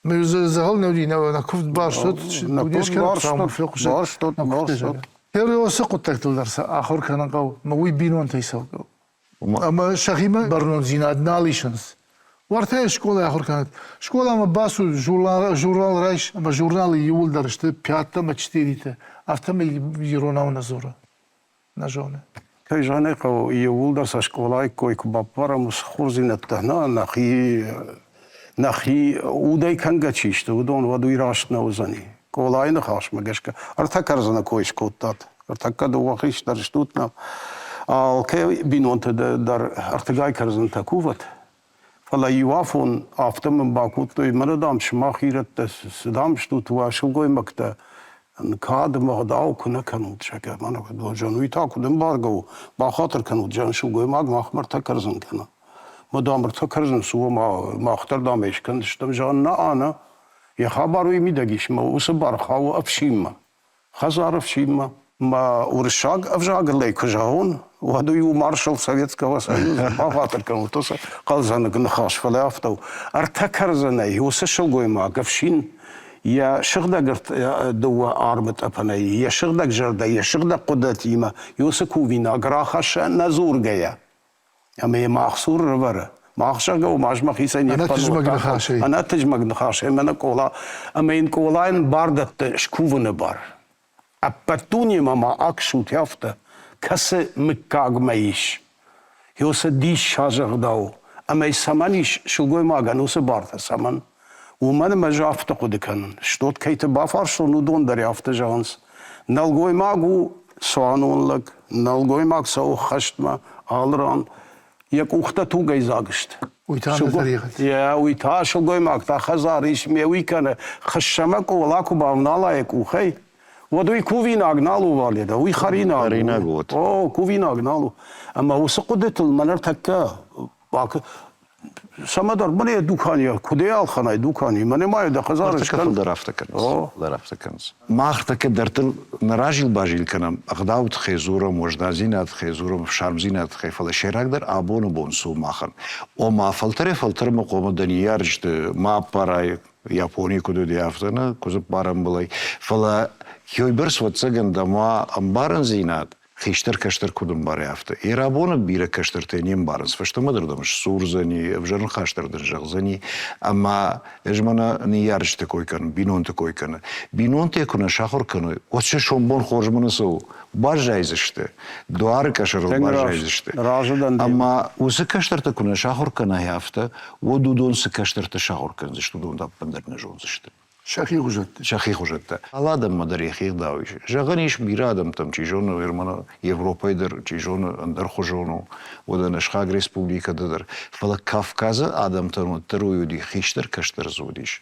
Мы дзӕгъӕл нӕ уыди, нӕ куывд барстот, дуне скӕнӕг фехъусӕд. Уыцы хъуыддӕгтыл дӕр сӕ ахуыр кӕнын хъӕуы, мӕ уый бинонтӕй цӕугӕ у. Ӕмӕ сӕхимӕ бӕрнондзинад нал исынц. Уӕртӕ скъолайы ахуыр кӕнӕт. Скъоламӕ бацу, журнал райс ӕмӕ журналы иууылдӕр сты пяттӕ ӕмӕ четыритӕ. Афтӕмӕй иронау нӕ дзуры, нӕ зоны. Кӕй зӕгъын ӕй хъӕуы, иууылдӕр сӕ скъолайы кой куы баппарӕм, уыцы хорздзинӕдтӕ нӕ нӕхи нӕхи удӕй кӕнгӕ чи сты, уыдон, уӕд уый раст нӕ уыдзӕни. Къолайы ныхасмӕ гӕсгӕ ӕртӕ кӕрдзыны кой скодтат. Ӕртӕккӕ дыууӕ хистӕр стут нӕм. Алкӕй бинонты дӕр ӕртыгай кӕрдзынтӕ кувӕт. Фӕлӕ иу афон афтӕ мын бакодтой, мӕнӕ, дам, сымах ирӕттӕ, цы, дам, стут, уӕ сылгоймӕгтӕ кад ӕмӕ ӕгъдау куы нӕ кӕнут, зӕгъгӕ, мӕнӕ куыд уый та куыд ӕмбаргӕ у, бахатыр кӕнут, зӕгъын, сылгоймаг махмӕ ӕртӕ кӕрдзын кӕны. Мӕ, дам, ӕртӕ кӕрдзын цы у, мах дӕр, дам, ӕй скӕндзыстӕм, зӕгъын, нӕ, нӕ. Йӕ хабар уый мидӕг ис, мӕ уыцы бар хауы ӕфсинмӕ. Хӕдзары ӕфсинмӕ. Мӕ уырыссаг ӕвзагыл ӕй куы зӕгъон, уӕд уый у маршал Советского Союза, бахатыр кӕнут уыцы хъӕлдзӕныг ныхас, фӕлӕ афтӕ у. Ӕртӕ кӕрдзынӕй уыцы сылгоймаг ӕфсин йӕ сыгъдӕг дыууӕ армы тъӕпӕнӕй, йӕ сыгъдӕг зӕрдӕ, йӕ сыгъдӕг хъуыдытимӕ уыцы кувинаг рахӕсса ӕнӕдзургӕйӕ. Ӕмӕ йӕ мах цур ӕрӕвӕры. Мах, зӕгъгӕ, уым аз мӕхицӕй не Ӕнӕтызмӕг ныхасӕй. Ӕнӕтызмӕг ныхасӕй мӕнӕ Къола. Ӕмӕ йын Къолайӕн бар дӕтты скувыны бар. Ӕппӕт дунемӕ ма аксут афтӕ, кӕцы мыггагмӕ ис. Уыцы диссаджы ӕгъдау. Ӕмӕ цӕмӕн ис сылгоймагӕн уыцы бартӕ, цӕмӕн? Уымӕн ӕмӕ ӕз афтӕ хъуыды кӕнын. Стот кӕйты бафарстон, уыдон дӕр афтӕ зӕгъынц. Нӕлгоймаг у цуанон лӕг, нӕлгоймаг цӕуы хӕстмӕ алы ран. Йӕ къухтӕ тугӕй дзаг сты. Уый та тӕригъӕд. Йӕ, уый та сылгоймаг та хӕдзары ис, ме уый кӕны. Хыссӕмӕ къола куы бавнала йӕ къухӕй, уӕд уый кувинаг нал у, Валеда, уый хӕринаг. Хӕринаг уӕд. О, кувинаг нал у. Ӕмӕ уыцы хъуыдытыл мӕ ныртӕккӕ Цӕмӕдӕр мӕнӕ йӕ дуканийӕ, куыд ӕй ӕлхӕнай дукани, мӕнӕ ма йӕ дӕ хӕдзары скӕн. Фылдӕр афтӕ кӕнынц. Фылдӕр афтӕ кӕнынц. Мах тӕккӕ дӕрдтыл нӕ разил-базил кӕнӕм, ӕгъдауы тыххӕй дзурӕм, уӕздандзинады тыххӕй дзурӕм, ӕфсармдзинады тыххӕй, фӕлӕ сӕйрагдӕр абоны бон цы у махӕн? Ома, фӕлтӕрӕй-фӕлтӕрмӕ хъомыл дӕ ныййарджыты ма аппарай, Японийы куыд уыди, афтӕ нӕ, куыдзы ӕмбылӕй. Фӕлӕ уыйбӕрц ӕвӕццӕгӕн дӕ ма ӕмбарындзинад, хистӕр кӕстӕр куыд ӕмбары, афтӕ. Ирабоны бирӕ кӕстӕртӕ не мбарынц, фӕстӕмӕ дӕр дӕм сдзурдзӕни, ӕвзӕр ныхас дӕр дын зӕгъдзӕни. Ӕмӕ ӕз мӕнӕ ныййарджыты кой кӕнын, бинонты кой кӕнын. Бинонтӕ куы нӕ сахуыр кӕной, уӕд сӕ сомбон хорзмӕ нӕ цӕуы. Баззайдзысты, дуары къӕсӕрыл баззайдзысты. Ӕмӕ уыцы кӕстӕртӕ куы нӕ сахуыр кӕнай афтӕ, уӕд уыдон цы кӕстӕртӕ сахуыр кӕндзысты, уыдон ӕппындӕр нӕ зондзысты. Сӕхи хуызӕттӕ. Сӕхи хуызӕттӕ. Алы адӕммӕ дӕр йӕхи ӕгъдау ис. Зӕгъӕн ис, бирӕ адӕмтӕм, чи зоны, Германы, Европӕйы дӕр, чи зоны, ӕндӕрхуызон у, уӕдӕ нӕ сыхаг республикӕты дӕр. Фӕлӕ Кавказы адӕмтӕн уӕддӕр уый уыди, хистӕр-кӕстӕр дзы уыдис.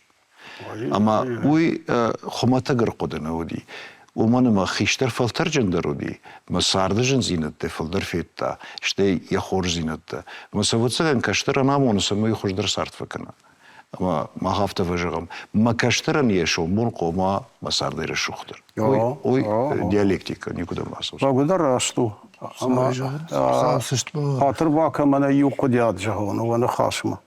Ӕмӕ уый хуымӕтӕг ӕрхъуыды нӕ уыди. Уымӕн ӕмӕ хистӕр фӕлтӕрджындӕр уыди, мӕ царды зындзинӕдтӕ фылдӕр федта, стӕй йӕ хорздзинӕдтӕ. Мӕ сӕ ӕвӕццӕгӕн кӕстӕрӕн амоны, цӕмӕй хуыздӕр цард фӕкӕна. Ӕмӕ мах афтӕ фӕзӕгъӕм, мӕ кӕстӕрӕн йӕ сомбон хъуамӕ мӕ цардӕй рӕсугъддӕр. Уый диалектикӕ никуыдӕм ацӕудзӕн. Бӕгуыдӕр раст у. Хатыр бакӕн, мӕнӕ иу хъуыдиад зӕгъон уӕ ныхасмӕ.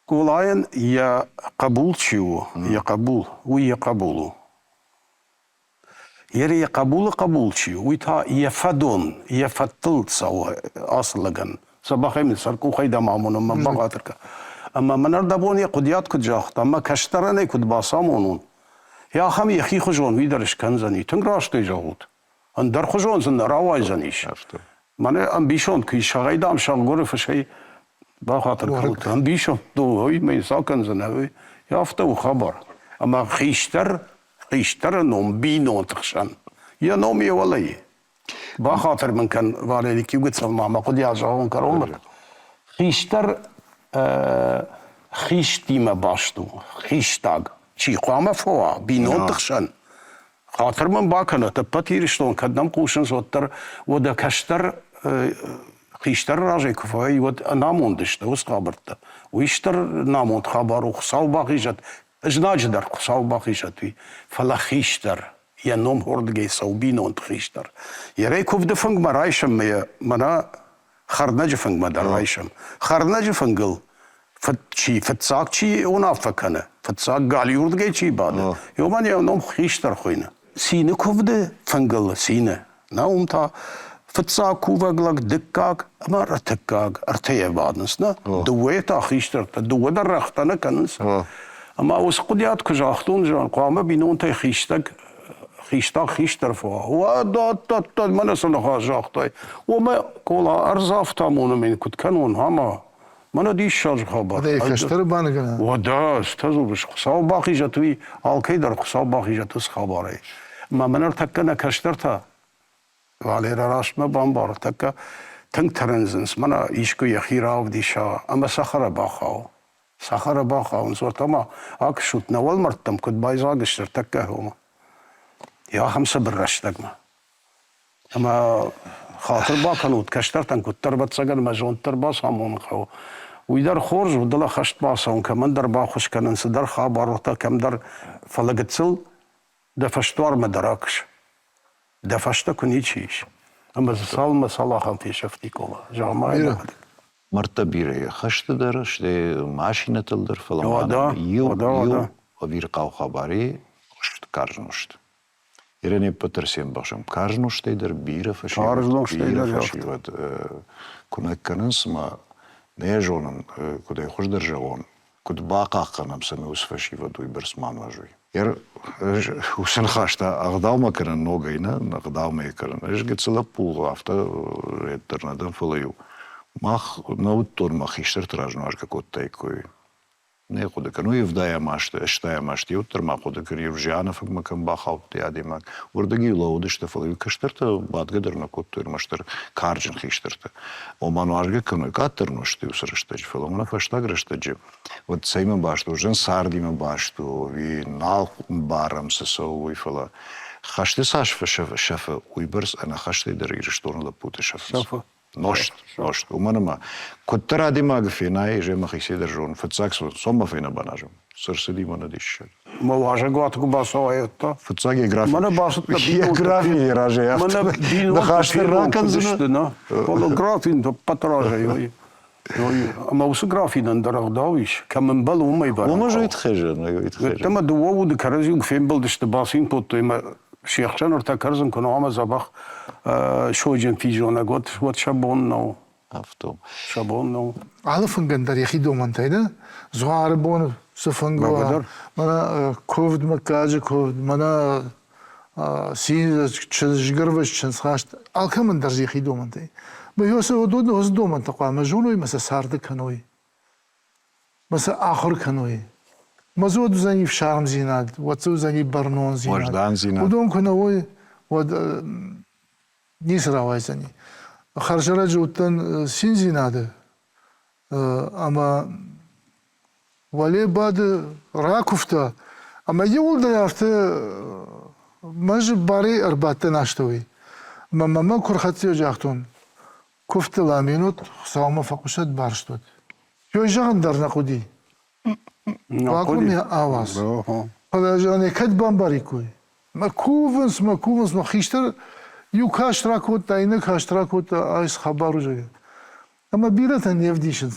Къолайӕн йӕ хъӕбул чи у, йӕ хъӕбул, уый йӕ хъӕбул у. Йе йӕ хъӕбулы хъӕбул чи у, уый та йӕ фӕдон, йӕ фӕдтыл цӕуы ацы лӕгӕн. Дзӕбӕхӕй мын сӕркъухӕй дӕм амонын мӕ бӕгъатыр кӕ. Ӕмӕ мын ӕрдӕбон йӕ хъуыдиат куыд загъта, мӕ кӕстӕрӕн ӕй куыд бацамонон, йӕ ахӕм йӕхи хуызон уый дӕр скӕндзӕни. Тынг раст ӕй зӕгъут. Ӕндӕрхуызон дзы нӕ рауайдзӕнис. Мӕнӕ ӕмбисонд куы ис, сӕгъӕй дам сӕгъгуыры фысӕй бахатыр кӕнут. Ӕмбисонд уый мӕ цы акӕндзынӕ, уый афтӕ у хабар. Ӕмӕ хистӕр, хистӕры ном бинонты хсӕн. Йӕ ном йӕ уӕлӕ и. Бахатыр мын кӕн, Валерий Киугыцев ма мӕ хъуыдыйад зӕгъон кӕронмӕ. Хистӕр хистимӕ баст у, хистаг. Чи хъуамӕ фӕуа бинонты хсӕн, Хатыр мын бакӕнӕт, ӕппӕт Ирыстон кӕд нӕм хъусынц, уӕддӕр уӕдӕ кӕстӕр хистӕры разӕй куы фӕуай, уӕд ӕнамонд сты уыцы хабӕрттӕ. Уый стыр намонд хабар у, Хуыцау бахизӕд, знаджы дӕр Хуыцау бахизӕд уый. Фӕлӕ хистӕр, йӕ ном уырдыгӕй цӕуы бинонты хистӕр. Ерӕй куывды фынгмӕ райсӕм мӕ йӕ мӕнӕ хӕрнӕджы фынгмӕ дӕр райсӕм. Хӕрнӕджы фынгыл чи фыццаг чи уынаффӕ кӕны, фыццаг галиуырдыгӕй чи бады, уымӕн йӕ ном хистӕр хуыйны. Цины куывды фынгыл цины. Нӕ уым та фыццаг кувӕг лӕг, дыккаг ӕмӕ ӕртыккаг ӕртӕйӕ бадынц. Нӕ дыууӕйӕ та хистӕртӕ, дыууӕ дӕр рӕгътӕ нӕ кӕнынц. Ӕмӕ уыцы хъуыдиат куы загътон, зӕгъын, хъуамӕ бинонтӕй хистӕг хистаг хистӕр фӕуа. Уӕд, мӕнӕ цы ныхас загътай. Уомӕ Кола ӕрдзӕфтӕ амоны мин куыд кӕнон, ӕма мӕнӕ диссаджы хабар. Уӕдӕ кӕстӕры баныгӕнӕ. Уӕдӕ, ӕз дзурыс, Хуыцау бахизӕт уый, алкӕй дӕр Хуыцау бахизӕт уыцы хабарӕй. Ӕмӕ мӕнӕ ӕртӕккӕ нӕ кӕстӕртӕ Валерӕ рӕстмӕ бамбар, тӕккӕ тынг тырындзынц, мӕнӕ искуы йӕхи равдиса ӕмӕ цӕхӕры бахауы. Цӕхӕры бахауынц, уӕртӕ ма акӕсут, нӕ уӕлмӕрдтӕм куыд байдзаг сты ӕртӕккӕ уымӕ. Ахӕм цыбыр рӕстӕгмӕ. Ӕмӕ хатыр бакӕнут, кӕстӕртӕн куыддӕр ӕвӕццӕгӕн мӕ зонд дӕр бацамонын хъӕуы. Уый дӕр хорз у, дӕлӕ хӕст бацӕуын, кӕмӕндӕр баххуыс кӕнын, цыдӕр хабӕрттӕ кӕмдӕр, фӕлӕ гыццыл дӕ фӕсдуармӕ дӕр акӕс. Дӕ фӕстӕ куы ничи ис. Ӕмӕ дзы цалынмӕ цал ахӕм фесӕфти Къола, зӕгъ-ма йӕхӕдӕг. Мӕрдтӕ бирӕ хӕсты дӕр, стӕй машинӕтыл дӕр, фӕлӕ ма иу, иу ӕвирхъау хабари карз нозт. Ирӕ не ппӕт дӕр се мбӕхсӕм. Карз нозтӕй дӕр бирӕ фӕсивӕд, бирӕ фӕсивӕд куынӕг кӕнынц, ӕмӕ нӕ зонын, куыдӕй хуыздӕр зӕгъон, куыд бахъахъхъӕнӕм, цӕмӕй уыцы фӕсивӕд уыйбӕрц ма нуазой. Уыцы ныхӕстӕ ӕгъдаумӕ кӕнын ногӕй нӕ, ӕгъдаумӕ кӕнын. Ӕз гыццыл лӕппу афтӕ дӕр нӕ дӕн, фӕлӕ-иу мах нӕ уыдтон, мӕ хистӕрты раз нуазгӕ кодтаиккой. Нӕ хъуыды кӕнын, уый ӕвдайӕм азты, ӕстайӕм азты, иуӕддӕр ма хъуыды кӕнын, иу зианы фынгмӕ кӕм бахаудта адӕймаг, уырдыгӕй лӕууыдысты, фӕлӕ-иу кӕстӕртӕ бадгӕ дӕр нӕ кодтой, ӕрмӕстдӕр карджын хистӕртӕ. Ома нуазгӕ кӕной, къаддӕр нозт уыцы рӕстӕджы, фӕлӕ мӕнӕ фӕстаг рӕстӕджы уӕд цӕимӕ баст у, зын цардимӕ баст у, ӕви нал барӕм цы цӕуы, уый, фӕлӕ хӕсты цас фӕсӕфы, уыйбӕрц ӕнӕхӕстӕй дӕр Ирыстоны лӕппутӕ сӕфынц. Сӕфы. Нозт, нозт. Уымӕн ӕмӕ куыддӕр адӕймагы фенай, ӕз мӕхицӕй дӕр зонын, фыццаг цоммӕ фенӕ баназӕм. Цы рцыди мӕнӕ диссаг. Мӕ уазӕгуаты куы бацӕуай, уӕд та? Фыццаг географи. Мӕнӕ бацыдтӕ Географийы разӕй афтӕ ныхас дӕр ракӕндзынӕ. Фӕлӕ графин ӕппӕт разӕй. Ӕмӕ уыцы графинӕн дӕр ӕгъдау ис, кӕм ӕмбӕлы, уымӕй бӕрӕг. Уымӕ зоид хезӕн, уый хезӕн. Ӕмӕ дыууӕ уды кӕрӕдзиуыл фембӕлдысты, бацин кодтой ӕмӕ се хсӕн ӕртӕ кӕрдзын куы нӕ уа ӕмӕ дзӕбӕх сойджын физонӕг, уӕд, уӕд сӕ бон нӕу. Афтӕ. Сӕ бон нӕу. Алы фынгӕн дӕр йӕхи домӕнтӕй нӕ? Дзуары бон цы фынг уа, мӕнӕ куывд, мыггаджы куывд, мӕнӕ цин, чызгӕрвыст, чындзхаст, алкӕмӕн дӕр йӕхи домӕнтӕй. Мӕ уыдон уыцы домӕнтӕ хъуамӕ зоной мӕ сӕ царды кӕной, мӕ сӕ ахуыр кӕной. Мӕ дзы уӕд уыдзӕни ӕфсармдзинад, уӕд дзы уыдзӕни бӕрнондзинад. Уӕздандзинад. Уыдон куы нӕ уой, уӕд ницы рауайдзӕни. Хӕрзӕрӕджы уыдтӕн циндзинады ӕмӕ уӕле бады ракуывта ӕмӕ иууылдӕр афтӕ мӕ барӕй ӕрбадтӕн астӕуӕй. Ӕмӕ мӕмӕ куы рхӕццӕ загътон, куывдтыл аминут, Хуыцаумӕ фӕхъуысӕд барст уӕд. Ёй зӕгъын дӕр нӕ хъуыди. Баком йӕ ауадз. Фӕлӕ зӕгъын, кӕд бамбариккой. Мӕ кувынц, мӕ кувынц, мӕ хистӕр иу каст ракодта, иннӕ каст ракодта, айс хабар у, зӕгъгӕ. Ӕмӕ бирӕтӕ не вдисынц,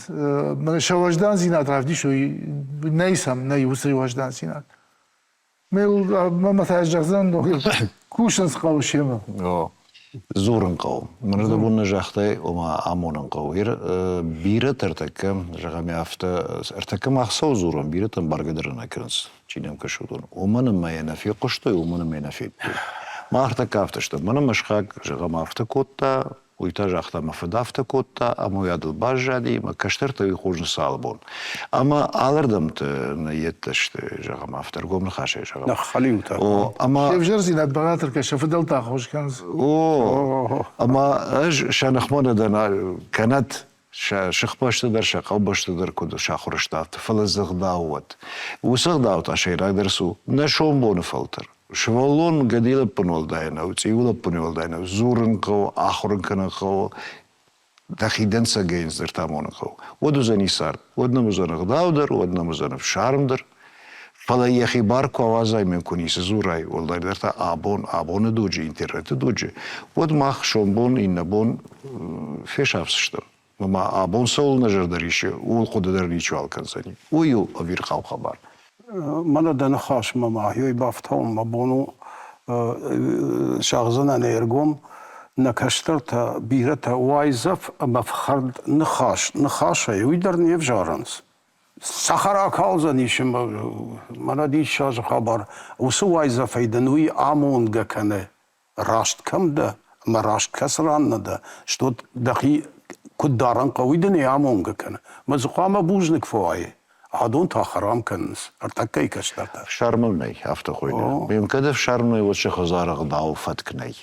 сӕ уӕздандзинад равдисой, нӕй сӕм, нӕй уыцы уӕздандзинад. Мӕ та зӕгъдзӕн, кусынц хъӕуы семӕ. Дзурын хъӕуы. Мӕнӕ дӕ бон нӕ загътай, ома амонын хъӕуы. Бирӕтӕ ӕртӕккӕ, зӕгъӕм, афтӕ, ӕртӕккӕ мах цӕуыл дзурӕм, бирӕтӕ ӕмбаргӕ дӕр нӕ кӕнынц, чи нӕм кӕсы, уыдон. Уымӕн ӕмӕ йӕ нӕ фехъуыстой, уымӕн ӕмӕ йӕ нӕ федтой. Мах ӕртӕккӕ афтӕ стӕм. Мӕнӕ мӕ сыхаг, зӕгъӕм, афтӕ кодта, Уый та загъта, мӕ фыд афтӕ кодта, ӕмӕ уый адыл баззади, мӕ кӕстӕртӕ уый хорз алы бон. Ӕмӕ алырдӕмты йедтӕ сты, зӕгъӕм, афтӕ ӕргом ныхасӕй зӕгъӕм. Ныххӕлиутӕ. О, ӕмӕ... Се взӕрдзинад бӕгъатыр кӕй сӕ фыдӕлтӕ аххос кӕнынц. О, ӕмӕ ӕз сӕ ныхмӕ нӕ дӕн, кӕнӕд сӕ сыхбӕсты дӕр, сӕ хъӕубӕсты дӕр куыд сахуыр сты, афтӕ, фӕлӕ дзы ӕгъдау уӕд. Уыцы ӕгъдау та сӕйрагдӕр цы у? Нӕ сомбоны фӕлтӕр. Сывӕллон гӕдыйы лӕппын уӕлдай нӕу, цъиуы лӕппын уӕлдай нӕу. Дзурын хъӕуы, ахуыр ын кӕнын хъӕуы, дӕхи дӕнцӕгӕй йын дзырд амонын хъӕуы. Уӕд уыдзӕни цард, уӕд нӕм уыдзӕн ӕгъдау дӕр, уӕд нӕм уыдзӕн ӕфсарм дӕр. Фӕлӕ йӕхи бар куы ауадзай мӕн куы ницы дзурай, уӕлдайдӕр та абон, абоны дуджы, интернеты дуджы, уӕд мах сомбон, иннӕбон фесӕфдзыстӕм. Ӕмӕ абон цӕуыл нӕ зӕрдӕ рисы, ууыл хъуыды дӕр ничиуал кӕндзӕни. Уый у ӕвирхъау хабар. Мӕнӕ дӕ ныхасмӕ ма ёй бафтауын мӕ бон у, зӕгъдзынӕн ӕргом, нӕ кӕстӕртӕ бирӕтӕ уайдзӕф ӕмӕ фхӕрд ныхас ныхасӕй уый дӕр не взарынц. Цӕхӕр акалдзӕнис ӕмӕ мӕнӕ диссаджы хабар, уыцы уайдзӕфӕй дын уый амонгӕ кӕны раст кӕм дӕ ӕмӕ раст кӕцы ран нӕ дӕ, стут дӕхи куыд дарӕн хъӕуы, уый дын ӕй амонгӕ кӕны. Мӕ дзы хъуамӕ бузныг фӕуай. Адон та хӕрам кӕнынц, ӕртӕккӕйы кӕстӕртӕ. Ӕфсармыл нӕй, афтӕ хуыйны. Мем кӕд ӕфсарм нӕй, уӕд сӕ хӕдзары ӕгъдау фӕтк нӕй.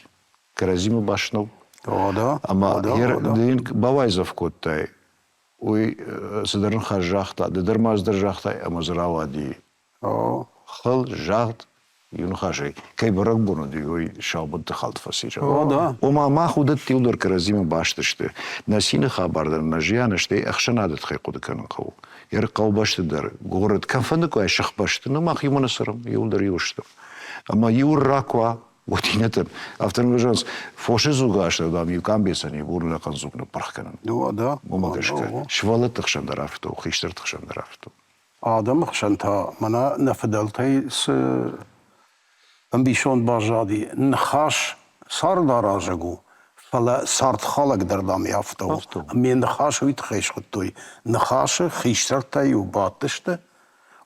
Кӕрӕдзимӕ баст нӕу. Ӕмӕ ды йын бауайдзӕф кодтай, уый цыдӕр ныхас загъта, ды дӕр ма цыдӕр загътай ӕмӕ дзы рауади Хыл, загъд, иу ныхасӕй, кӕй бӕрӕгбон уыди, уый саубынты хӕлд фӕци. Ома мах уыдӕтты иуылдӕр кӕрӕдзимӕ баст сты. Нӕ цины хабар дӕр, нӕ зианы, стӕй ӕхсӕнады тыххӕй хъуыды кӕнын хъӕуы. Йӕ хъӕубӕсты дӕр, горӕт, кӕмфӕнды куы уай, сыхбӕсты, ну мах иумӕ нӕ цӕрӕм, иуылдӕр иу стӕм. Ӕмӕ иу ракуа, уӕд иннӕтӕн афтӕ зӕгъынц, фосы дзугы астӕу, дам, иу къамбецӕн йӕ бур лӕхъӕн дзуг ныппырх кӕнын. Уымӕ гӕсгӕ сывӕллӕтты хсӕн дӕр афтӕ у, хистӕрты хсӕн дӕр афтӕ у. Адӕмы хсӕн та мӕнӕ нӕ фыдӕлтӕй цы ӕмбисонд баззади, ныхас цардаразӕг у, фӕлӕ цардхалӕг дӕр, дам, афтӕ у. Ме ныхас уый тыххӕй схуыдтой. Ныхасы хистӕртӕ-иу бадтысты,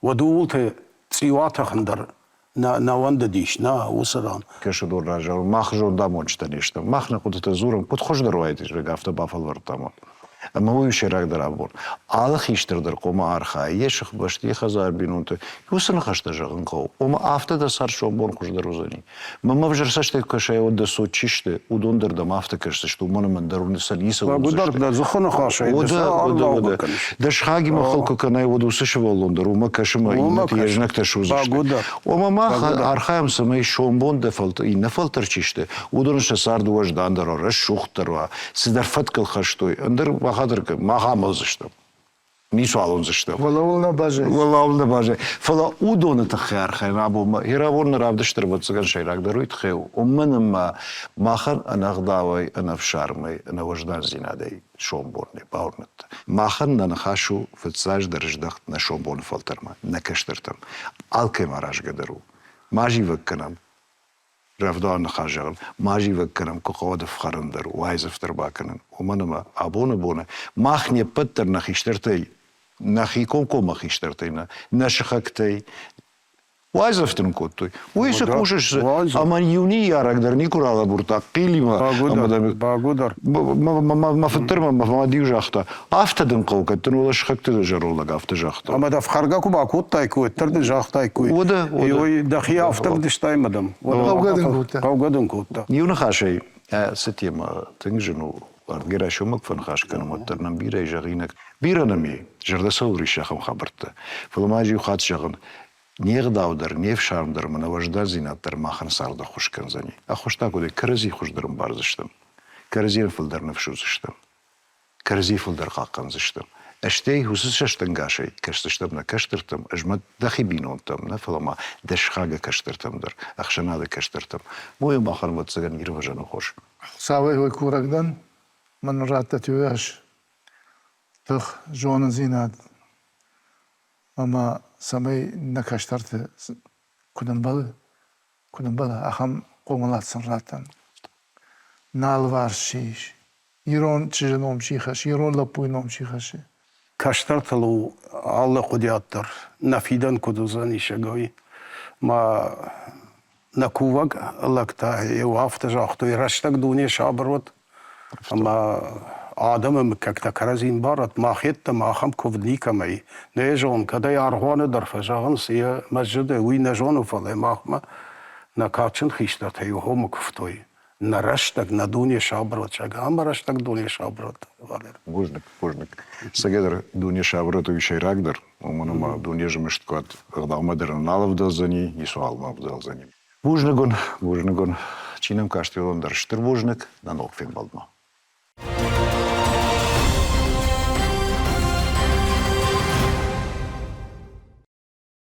уӕд ууылты цъиу атӕхын дӕр нӕ, нӕ уӕндыдис, нӕ, уыцы ран. Кӕсыдон разӕр, мах зондамонджытӕ не стӕм. Мах нӕ хъуыдытӕ дзурӕм, куыд хуыздӕр уаид, зӕгъгӕ, афтӕ бафӕлвӕрдтам. Ӕмӕ уый у сӕйрагдӕр абон. Алы хистӕр дӕр хъуамӕ архайа йӕ сыхбӕсты, йӕ хӕдзар бинонты. Уыцы ныхӕстӕ зӕгъын хъӕуы. Ома афтӕ дӕ цард сомбон хуыздӕр уыдзӕни. Мӕ ӕвзӕр цӕстӕй куы кӕсай, уӕд дӕ цот чи сты, уыдон дӕр дӕм афтӕ кӕсдзысты, уымӕн ӕмӕ ӕндӕр сӕ ницы уындзысты. Дӕ дзыхы ныхасӕй ды сӕ аргъаугӕ кӕныс. Дӕ сыхагимӕ хыл куы кӕнай, уӕд уыцы сывӕллон дӕр уымӕ кӕсы ӕмӕ иннӕты йе знӕгтӕ суыдзысты. Ома мах архайӕм, цӕмӕй сомбон дӕ фӕлтӕр, иннӕ фӕлтӕр чи сты, уыдон сӕ цард уӕздандӕр уа, рӕсугъддӕр уа, цыдӕр фӕткыл хӕстой, ӕндӕр бахатыр кӕн, мах амӕлдзыстӕм. Ницуал уындзыстӕм. Уӕлӕуыл нӕ баззайдзӕн. Уӕлӕуыл нӕ баззай. Фӕлӕ уыдоны тыххӕй архайын абонмӕ. Ирабон нӕ равдыст ӕрвӕццӕгӕн сӕйрагдӕр уый тыххӕй у, уымӕн ӕмӕ махӕн ӕнӕгъдауӕй, ӕнӕфсармӕй, ӕнӕуӕздандзинадӕй сомбон не бауырныдта. Махӕн нӕ ныхас у фыццаджыдӕр здӕхт нӕ сомбоны фӕлтӕрмӕ, нӕ кӕстӕртӕм. Алкӕмӕ аразгӕ дӕр у. Ма зивӕг кӕнӕм, рӕвдауӕн ныхас зӕгъын, ма зивӕг кӕнӕм, куы хъӕуа ӕфхӕрын дӕр, уайдзӕф дӕр бакӕнын. Уымӕн ӕмӕ абоны боны мах не ппӕт дӕр нӕ хистӕртӕй, нӕхи комкоммӕ хистӕртӕй нӕ, нӕ сыхӕгтӕй уайдзӕф дын кодтой. Уый цы кусыс, ӕмӕ иу ныййарӕг дӕр никуы ралӕбурдта хъилимӕ. Бӕгуыдӕр. Мӕ фыд дӕр мӕ мад-иу загъта, афтӕ дын хъӕуы, кӕд дын уӕлӕ сыхӕгты зӕронд лӕг афтӕ загъта. Ӕмӕ дӕ фхӕргӕ куы бакодтаиккой, уӕддӕр дын загътаиккой. Уӕдӕ, уӕдӕ. Дӕхи афтӕ вдыстай мӕ дӕм. Хъӕугӕ дын кодта. Хъӕугӕ дын кодта. Иу ныхасӕй, цы темӕ тынг зын у, Герасимов фӕныхас кӕнӕм, уӕддӕр нӕм бирӕ зӕгъинаг. Бирӕ нӕм и, зӕрдӕ цӕуыл риссы ахӕм хабӕрттӕ. Фӕлӕ ма ӕз иу хатт зӕгъын, не гъдау дӕр, не фсарм дӕр ӕмӕ нӕ уӕздандзинад дӕр махӕн царды ӕххуыс кӕндзӕни. Ӕххуыс та куыд кӕрӕдзи хуыздӕр ӕмбардзыстӕм, кӕрӕдзийӕн фылдӕр ныфс уыдзыстӕм, кӕрӕдзи фылдӕр хъахъхъӕндзыстӕм. Стӕй уыцы цӕстӕнгасӕй кӕсдзыстӕм нӕ кӕстӕртӕм, ӕз ма дӕхи бинонтӕм нӕ, фӕлӕ ма дӕ сыхагы кӕстӕртӕм дӕр, ӕхсӕнады кӕстӕртӕм. Уый махӕн, ӕвӕццӕгӕн, ирвӕзӕны хос. Хуыцауӕй уой курӕг дӕн, мӕн раттӕт уӕз, тых, зонындзинад ӕмӕ цӕмӕй нӕ кӕстӕрты. Куыд ӕмбӕлы, куыд ӕмбӕлы, ахӕм хъомылад сын раттӕм. Нӕ алыварс чи ис, ирон чызджы ном чи хӕссы, ирон лӕппуйы ном чи хӕссы. Кӕстӕртыл у алы хъуыдиат дӕр, нӕ фидӕн куыд уыдзӕнис, ӕгой. Ма нӕ кувӕг лӕгтӕ иу афтӕ загътой, рӕстӕг дуне сабыр уыд, ӕмӕ адӕмы мыггӕгтӕ кӕрӕдзи мбарӕт, мах йеддӕмӕ ахӕм куывд никӕмӕй. Нӕ зон, кӕд ӕй аргъуаны дӕр фӕзӕгъынц, йӕ мӕзджыды, уый нӕ зоны, фӕлӕ махмӕ нӕ кадджын хистӕртӕ иу хомы куывтой. Нӕ рӕстӕг, нӕ дуне сабыр уӕд, зӕгъгӕ, ӕмӕ рӕстӕг дуне сабыр уӕд, Валер. Бузныг, бузныг. Цӕгӕдӕр дуне сабыр уӕд уый сӕйрагдӕр, уымӕн ӕмӕ дуне змӕст куы уӕд, ӕгъдаумӕ дӕр нал ӕвдӕлдзӕни, ницуал ӕвдӕлдзӕни. Бузныг уын, бузныг уын. Чи нӕм каст, уыдон дӕр стыр бузныг. Нӕ ног фембӕлдмӕ.